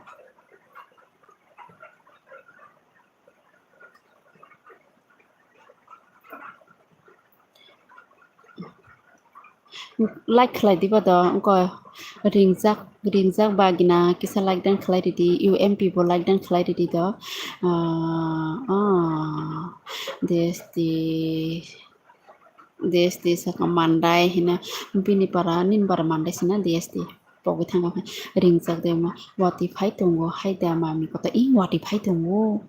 Like khlai diba do, wngkha ringjak, ringjak bagina kisa like dan khlai ridi, U M P bo like dan khlai ridi do. Ah, ah, D S T, D S T saka Mandai hina, bini para, nini para Mandai sina D S T. Pogwi thangkha khe ringjak de ma, wati phai tongo, hai da mami koto, i wati phai tongo.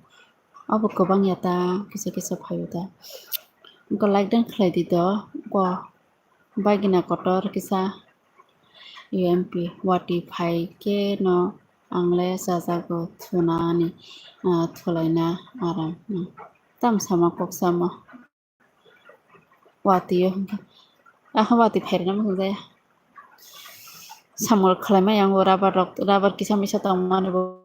Abo kwbang ya ta, kisa kisa phaio ta. Wngkha like dan khlai di do, wngkha bagina kotor kisa U M P wati phai khe no ang le chajago thuna ni, ah, thulaina aram. Hmm. Tam sama kok sama. Wati o hwnkha. Aha wati phairina muchung jaya. Samung khlaimaya ang o rubber rok, rubber kisa misa tongmani bo.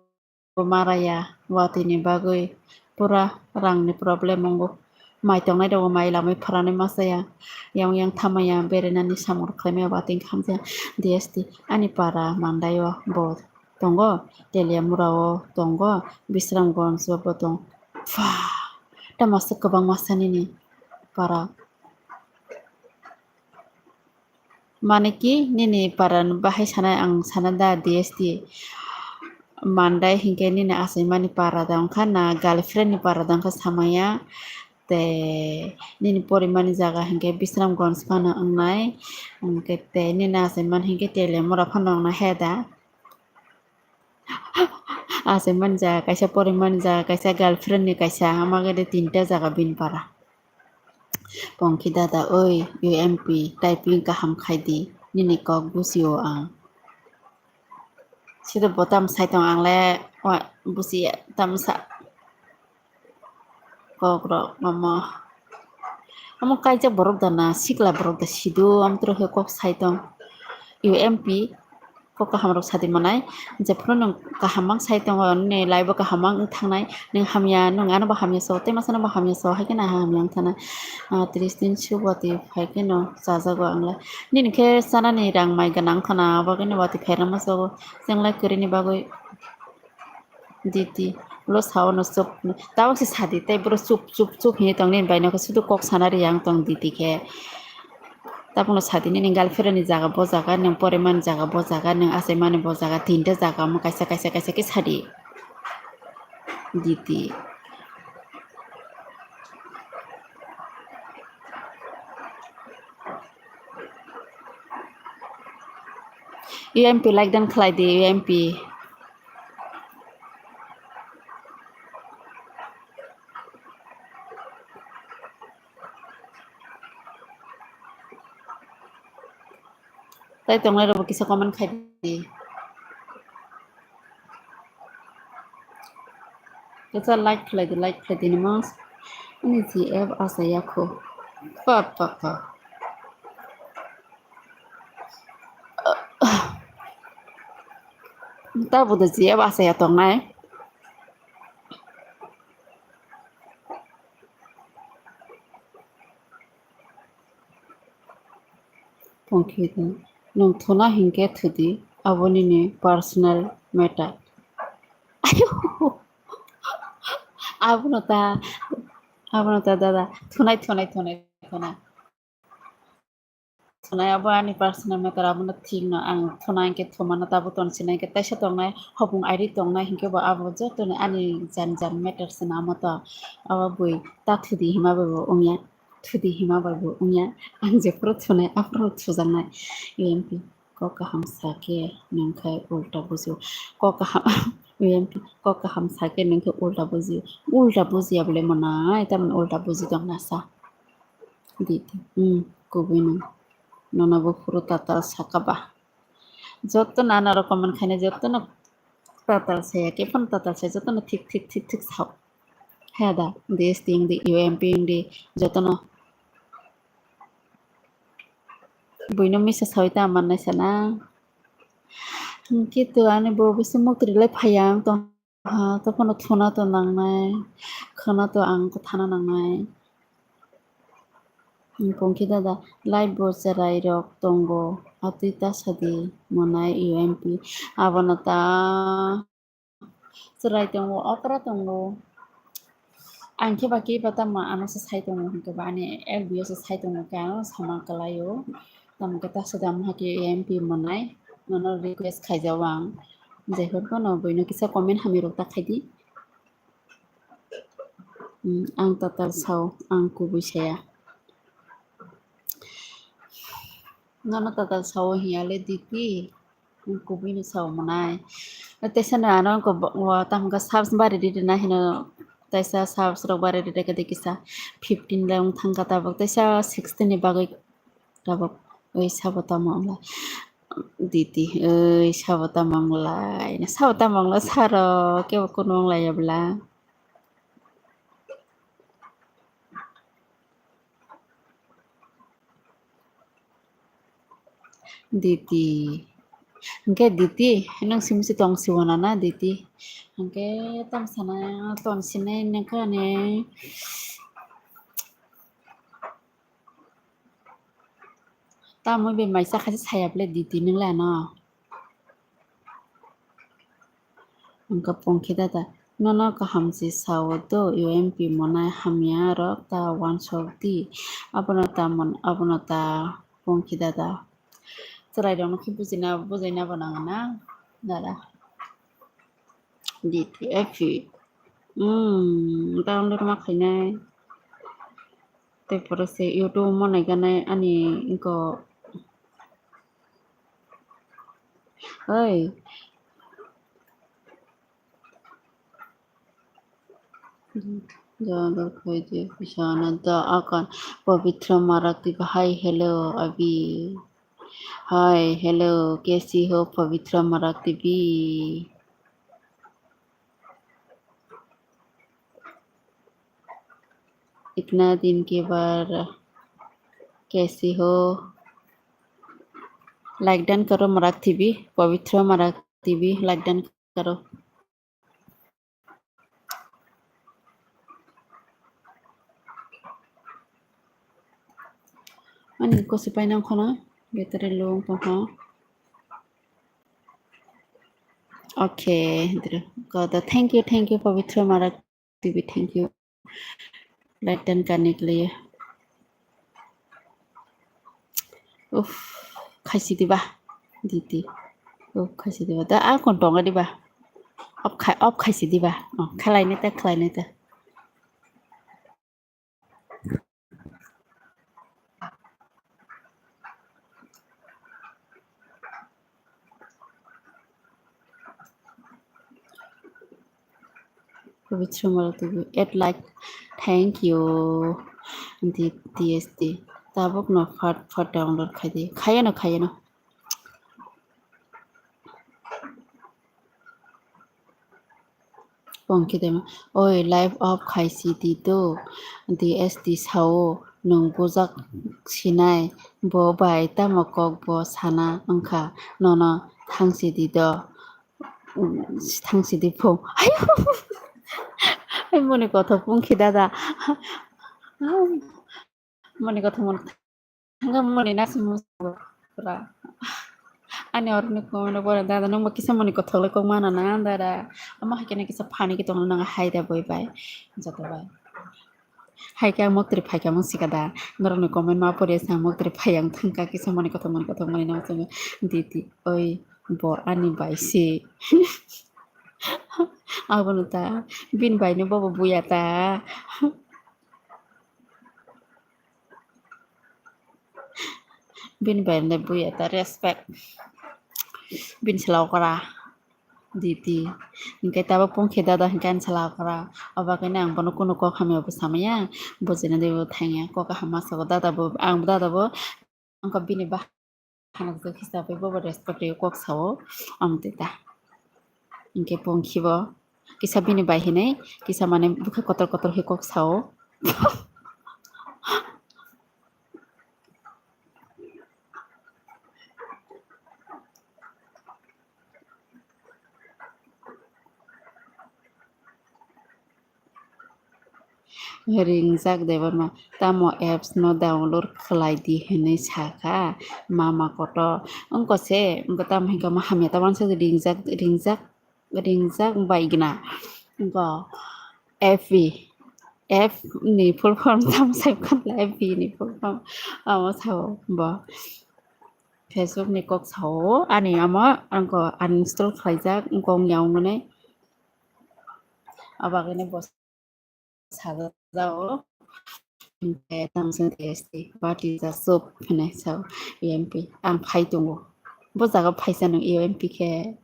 Bo maraya, watwi ni bagwi pura rang ni problem wngo. Mai tongnai rok bo mai lamwi pharanai ma chaya. Yang yang thamaya, berainani samung rok khlaimaya, watwi wngkha hamjaya. D S T ani para Mandai o bo tongo, Teliamura o tongo, Bisramganj o bo tong. Pha! Tamo aswk kwbangma sa nini para. Mane ki nini para ni bahai sanai ang sana da D S T. Mandai hinkhe nini achaimani para da wngkha na girlfriend ni para da wngkha samaya. Tei nini porimani jaga hinkhe Bisramganj phano wngnai, hinkhe tei nini achaimani hinkhe Teliamura phano wngnai he da? Achaimani jaga kaisa, porimani jaga kaisa, girlfriend ni kaisa, hamagede tinta jaga bini para. Pongki dada oi, U M P typing kaham khaidi, nini kok bujio ang. Sida bo tam sai tong ang le, wa, bujiya tam sa. Kokrok omo. Omo kaijak borok da na, sikla borok da sido, amtwrwkhe kok sai tong. U M P, kok kaham rok sadi manai. Jephuru nwng kaham mang sai tongo, nini life bo kaham mang wng thangnai. Nwng hamya, nwng ano bo hamya so, tei masa no bo hamya so, hai kheno hamya wng thangnai. Ah, tris din subati phai kheno chajago ang le. Nini khe chanani rang mai gwnang khana, abo kheno watwi phairama jago. Chwng lai kwrwini bagwi. Diti, ulo sao no chup, tabuk se sadi, tei boro chup, chup, chup hinwi tong nini bai nokhe sudu kok sana ri yang tong Diti khe. Tabuk no sadi nini girlfriend ni jaga bo jaga, nwng porimani jaga bo jaga, nwng achaimani bo jaga, tinta jaga omo kaisa, kaisa, kaisa khe sadi. Diti. U M P like dan khlai di, U M P. Tai tongnai rok bo kisa comment khai di. Kisa like khlai di, like khlai di nimo. Ani G F asaya kho. Pa, pa, pa. Tabuk da G F asaya tongnai. Pongki da, nwng thuna hinkhe thudi, abo nini personal matter. Ayo, abono ta, abono ta dada, thunai, thunai, thunai, thunai. Thunai abo ani personal matter, abono thik no ang thuna hinkhe thumano tabuk tongsinai hinkhe taisa tongnai, hopung airi tongnai hinkhe bo abo joto ni ani jan jan matter se namo to, abo bui ta thudi hima bai bo wngya. Thudi hima bai bo wngya, ang jephuru thunai aphuru thujaknai. U M P, kok kaham sakhe nwng khe ulta bujio. Kok kaham, U M P, kok kaham sakhe nwng khe ulta bujio. Ulta bujiya bole monai, tamoni ulta buji tong nasa. Diti, hmm, kubui nwng. Nono bo phuru tatal saka ba. Joto no ano rok comment khainai, joto no tatal saya, khe phano tatal saya, joto no thik, thik, thik, thik sao. He da, D S T wng di, U M P wng di, joto no. Buino misa sawi ta mannai sana. Hinkhe to ani bo bisi mukti rilai phaiya ang tong. Ha, to phano thuna to nangnai, khwna to ang khe thana nangnai. Pongki dada, live bo cherai rok tongo, atwi ta sadi monai U M P. Abono ta cherai tongo, okra tongo. Ang khe ba khe ba tamo ano se sai tongo, hinkhe ba ani F B o se sai tongo, khe ano sama kwlaio. Tamo khe ta sadi amo hai khe U M P monai, nono request khaijao ang. Jai hok phano buino kisa comment hamya rok ta khaidi. Hmm, ang tatal sao, ang kubui saya. Nono tatal sao hiya le Diti, ang kubui no sao monai. Teisa no ano ko bo-, wa tamo khe subs bari ridi na hino, teisa subs rok bari ridi khe kisa fifteen le wng thang kha tabuk, teisa sixteen ni bagwi. Tabuk, oi, sabo tamo wngla. Diti, oi, sabo tamo wngla. Ina sabo tamo wngla, saro, kebo kunu wngla ya bwla. Diti. Hingke Diti, nang simi si tong siwana na, Diti. Hingke tam sana, ton sinai nangkha ne. Tamo be maisa khachi saya bwle Diti nung le ano. Wngkha Pongkhi dada, nono kaham se sao do, U M P monai hamya rok ta wansok di. Abono ta mon-, abono ta Pongkhi dada. Chwrai rok no khe bujina, bujaina bo nang na, dada. Diti, efi. Hmm, download ma khainai. Tei pore se YouTube mo naiganai ani ingko. Oi. Joga khaidi bisana da akan Pavitra Marak T V. Hi, hello, Abi. Hi, hello, kaisi ho Pavitra Marak T V? इतना दिन के बाद कैसी हो? Like done करो Marak T V, Pavitra Marak T V, like done करो. Ani kosi painang khona, getare long tongkha. Okay, thank you, thank you, Pavitra Marak T V, thank you. Like done करने के लिए. Uff, khaisi diba, diti. Uff, khaisi diba. Da, a kon tonga diba. Off khai, off khaisi diba. Oh, khalai neta, khalai neta. Pavitra Marak T V, add like, thank you. D T S D. Tabuk no fat fat download khai di. Khaya no, khaya no. Pongkhe dema, oi, live off khaisi di do, D S D sao, nwng bujak sinai, bo bai tamo kok bo sana wngkha, nono thangsi di do, thangsi di phung. Ai, moni kothok pungkhe dada. Moni kothok moni thangka moni nasi musa pura. Ani oroni comment pore dada nungba kisa moni kothok le kok mana na dada. Ama haikhe na kisa phani ki tongna nang hai da boi bai. Joto bai. Haikhe ang moktri phaikha mung sikada. Norokni comment ma pore sa moktri phai ang thangka kisa moni kothok moni kothok moni nang sung diti oi bo ani bai se. Abono ta bini bai no bobo buya ta. Bini bai le buya ta respect. Bini sala okra diti. Hingke tabo pungkhe dada hingke ani sala okra. Obo khe ang bono kunu kok hamya bo samaya. Bujina de bo thangya kok kaham ma sabo dada bo ang dada bo. Ang kok bini ba hanok jok hisabe bobo respect rwi kok sao. Amtwi ta. Hingke pungkhe bo. Kisa bini bai hinui, kisa mane bwkha kotor kotor hai kok sao. Ringjak Debbarma, tamo apps no download khlai di hinui sakha mama kotor. Wngkha se, wngkha tamo hinkhe omo hamya ta uansuk ringjak, ringjak. Ringjak bai gina. Go F B. F ni full form tam sai khan F B ni full form. Amo sao bo. Facebook ni kok sao. Ani amo angko uninstall khlaijak. Angko wng ya wng nai. Abagini bo sajao. Hingke tamo chwng S T, what is the soup? Hinui sao, E M P. Ang phai tongo. Bo jaga phaisa nung E M P khe.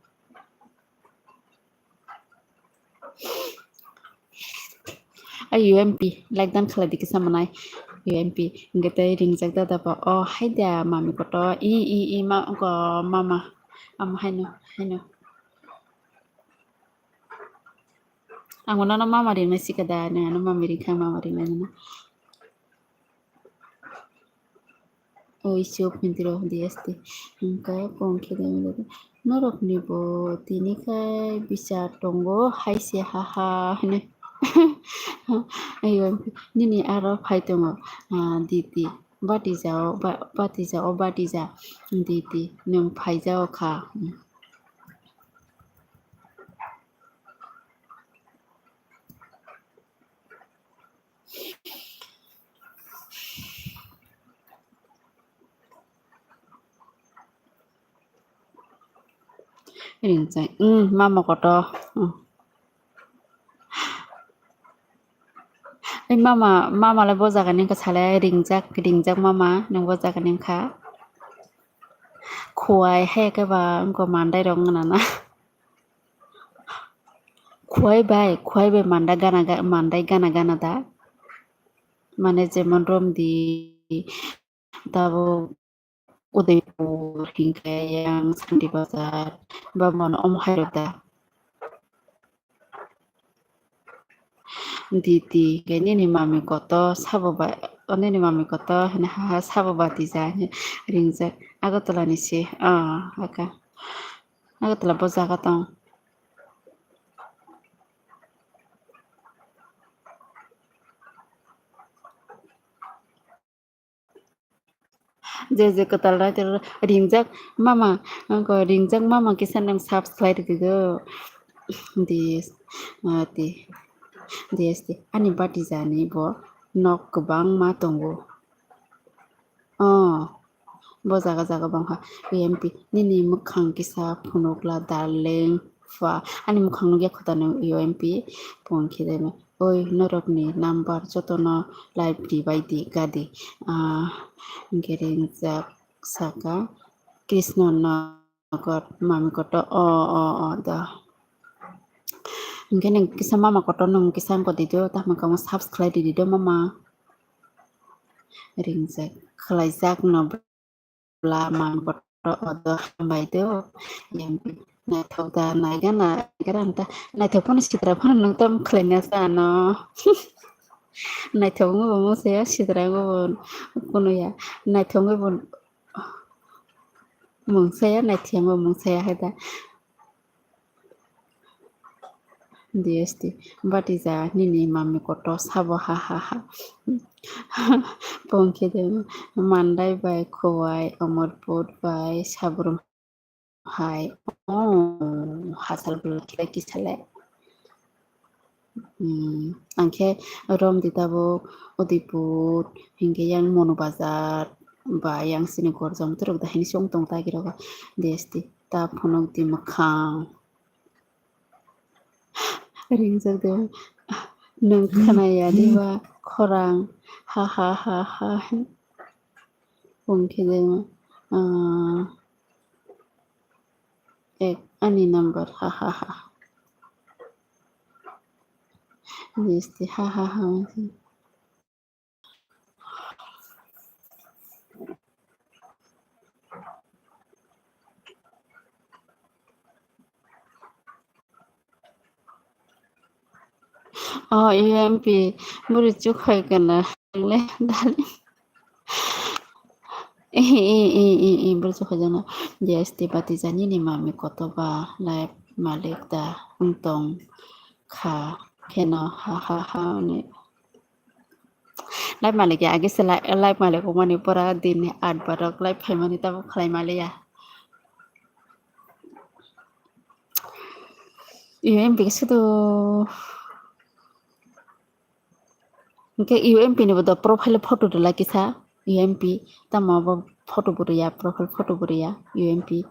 A U M P, like dan khalai di kisa manai. U M P, hingke tei ringjak dada bo. Oh, hai da, mami koto. I, i, i, ma, ko, mama. Am, haino, haino. Ang nono mama ringna sikada, nang ano mami ringkha mama ringna nana. Oi, sio phintiro D S T. Hingke pongkhe de norok ni bo tini kai bichar tongo, hai se ha ha hine. Ayo, nini aro phai tongo, ah, diti. Bati jao, ba-, bati jao, bati ja. Diti, nwng phai jao kha. Ringchai, mm, mama koto, mm. Mama, mama le bo jaga ni wngkha sale ringjak, ringjak mama, nwng bo jaga ni wngkha. Khuai hai khe ba wngkha mandai rok wngna na. Khuai bai, khuai bai manda gana ga-, mandai gana gana da. Mane jemon romdi, tabuk Udaipur, hinkhe yang Santi Bazar, ba mano omo hai rok da. Didi, hinkhe nini mami koto sabo ba, o nini mami koto hini ha ha sabo batija, ringjak Agartala ni se, ah, aka. Agartala bo jaga tong. Je je kwtal nai tei ringjak mama, wngkha ringjak mama kisa nang subscribe rwdi do. Di, ah, di, di, di, ani batijani bo nok kwbangma tongo. Oh, bo jaga jaga bangkha. U M P, nini mwkhang kisa phunukla darling pha. Ani mwkhang nukya khuta nw U M P, phone khe de. Oi, norokni number jotono live ribai di gadi. Ah, hinkhe ringjak saka Krishna Nagar mami koto, o, o, o, da. Hinkhe nwng kisa mama kotor nwng kisa wngkha di do, tamo kamo subscribe di do mama. Ringjak, khlaijak no bla mami kotor o do hambai do. Yang naithok da naiga na, naiga na ta. Naithok phano sitra phano nwng tamo khlaina sa no. Naithok wngwi bo mungsa ya, sitra wngwi bo kunu ya. Naithok wngwi bo mungsa ya, naithok wngwi bo mungsa ya hai da. D S T, batija nini mami kotor sabo ha ha ha. Pongkhe de mandai bai khowai, omorput bai sabrum hai. Oh, hasal bwlai khe kisa le. Hmm, angkhe romdi tabuk Udaipur, hinkhe yang Monu Bazar, ba yang sini Gorjom turuk da hini song tong tagi rogo. D S T, ta phunuk di mwkhang. Ringjak de, nwng khwnaya diba khorang, ha, ha, ha, ha, ha. Pongkhe de, ah, ek, ani number, ha, ha, ha. Misti, ha, ha, ha. Oh, U M P, bwrwi chukhai kana le, darling. Eh, eh, eh, eh, eh, bwrwi chukhai jana. Yes, tei batija nini mami kotoba, life malik da wng tong kha kheno, ha, ha, ha, hwnwi. Live malik ya, age se li-, live malik wngmani pura din ni aat barok live phaimani tamo khlai maliya. U M P ke sudu. Hingke U M P ni bo do profile photo rwla kisa, U M P. Tamo bo photo bo rwya, profile photo bo rwya, U M P.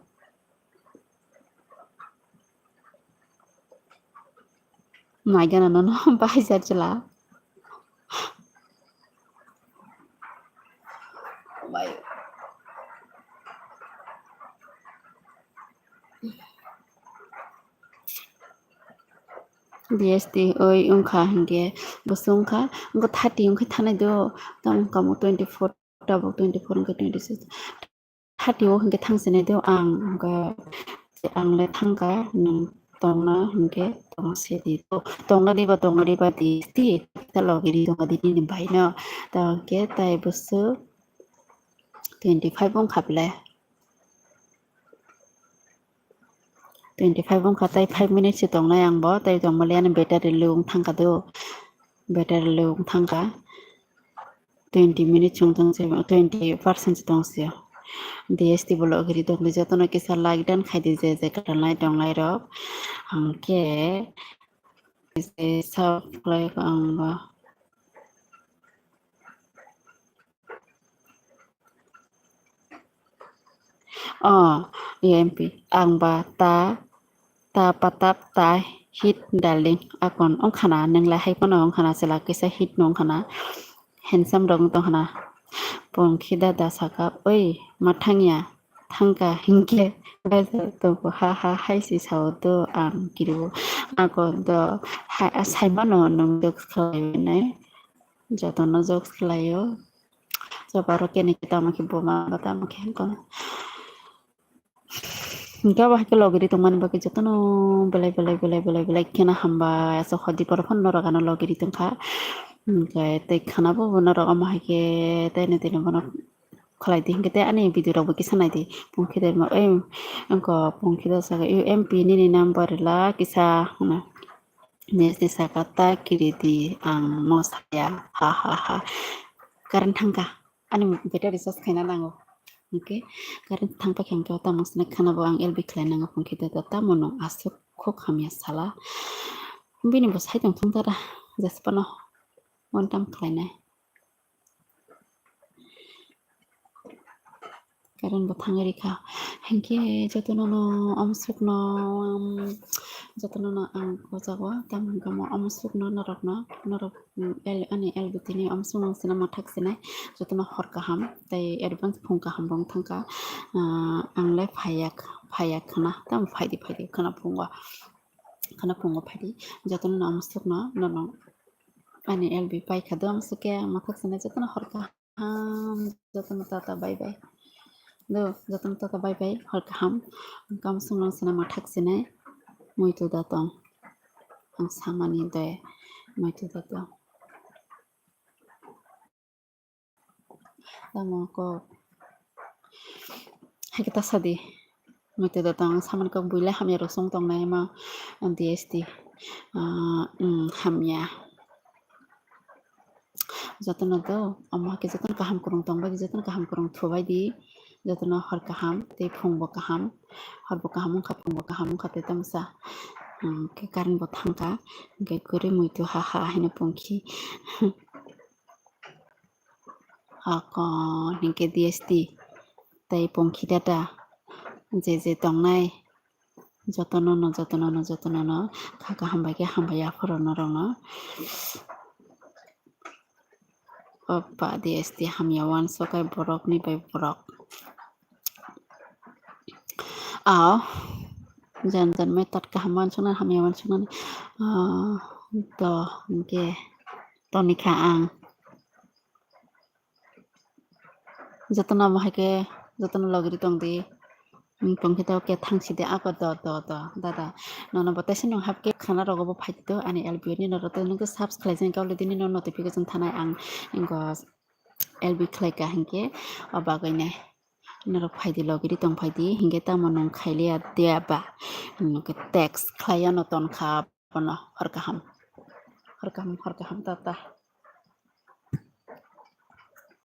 Naigana nono bahai jar chwla. D S T oi wngkha hinkhe bwswk wngkha, wngkha thirty wngkhe thanai do, tamo wngkha mo twenty four, tabuk twenty four wngkha twenty six. Thati o hinkhe thang sinai de ang, hinkhe ang le thangkha, nwng tongna hinkhe tong se di. Tongna diba, tongna diba di, ti ta logi di, tongna di nini bai no. Ta hinkhe tai bwswk twenty five wngkha bele. Twenty five wngkha, tai five minutes se tongnai ang bo, tai tongmali ani battery low wng thangkha do. Battery low wng thangkha. Twenty minutes chwng tong se, twenty percent se tong se. D S T bolok giri tong di, jotono kisa like dan khai di, je je kwtal nai tong nai rok. Hwnkhe, je sub khlai kha ang ba. Oh, U M P, ang ba ta ta patap ta hit darling akon ongkhana nwnglai hai phano ongkhana chwla kisa hit no ongkhana handsome rok wng tongkhana. Pongkhi dada saka oi ma thangya thangka hinkhe tongkho ha ha hai si sao do ang kiriwo ako do saimano nwng do khlai nai jotono jokes khlaio. Jobaro kene tamo khe buma tamo khe hwnkhe. Hingke abo haike logiri tongmani bagwi jotono belai belai belai belai belai kheno hambai aswk hodi borok phano norok ano logiri tongkha. Hingke tei khana bo norok omo haike tei ne tini bono khlai di hingke tei ani video rok bo kisa nai di. Pungkhe de ma, ei, wngkha pungkhe de saka, "Ei, M P nini number rila kisa," hwnwi. Nini saka ta kiri di ang mo saya, ha, ha, ha. Current thangkha, ani battery recharge khaina nango. Hingke current thangpa khe hingke tamo sini khana bo ang L B khlai nango, pungkhe de tamo nung aswk khok hamya sala. Bini bo sai tong thung dara, jesphano one time khlainai. Current bo thangwi rikha. Hinkhe jotono no amsukno, um, jotono no ang o jaga o tamo hwnkhai omo amsukno norokno, norok, um, L-, ani L B T ni amsukno sina mwthak sinai jotono hor kaham tei advance phung kaham bo wng thangkha. Ah, ang le phaiya, phaiya khna, tamo phaidi, phaidi khna phungo, khna phungo phaidi jotono no amsukno nono ani L B paikha do amsuk khe mwthak sinai jotono hor kaham. Ham, jotono tata bye bye. Do, jotono tata bye bye, hor kaham. Kam sung lang sina mathak sinai, muitu da tong. Ang samani de, muitu da tong. Tamo ko, hai kita sadi. Muitu da tong, samani kok builai hamya rok sung tong nai ma, D S T. Ah, mm, hamya. Jotono do, omo hai khe jotono kaham kwrwng tong bai di, jotono kaham kwrwng thu bai di, jotono hor kaham tei phung bo kaham, hor bo kaham wngkha, phung bo kaham wngkha tei tamsa, hwnkhe current bo thangkha, hwnkhe kwrwi muitu ha ha haino pungkhi. Ako hinkhe D S T tei pungkhi data je je tongnai. Jotono no, jotono no, jotono no. Kha kaham bai khe hambai aphuru norok no. Opa D S T hamya uansuk khe borok ni bai borok. Ao jan jan mai tat kaham uansuk nani hamya uansuk nani. Ah, to hinkhe toni kha ang. Jotono omo hai khe jotono logiri tong di. Wng tong khe to khe thang si de ako do do do dada. Nono bo teisa nung hap khe khana rogo bo phai di to ani L B ni norok to nung khe subscribe khe kau le di nini notification thanai ang ingo L B khlai ka hinkhe o bagwi nai norok phai di logiri tong phai di hinkhe tamo nung khai liya de ba nung khe text khlai ya no ton kha. Bono hor kaham, hor kaham, hor kaham, tata.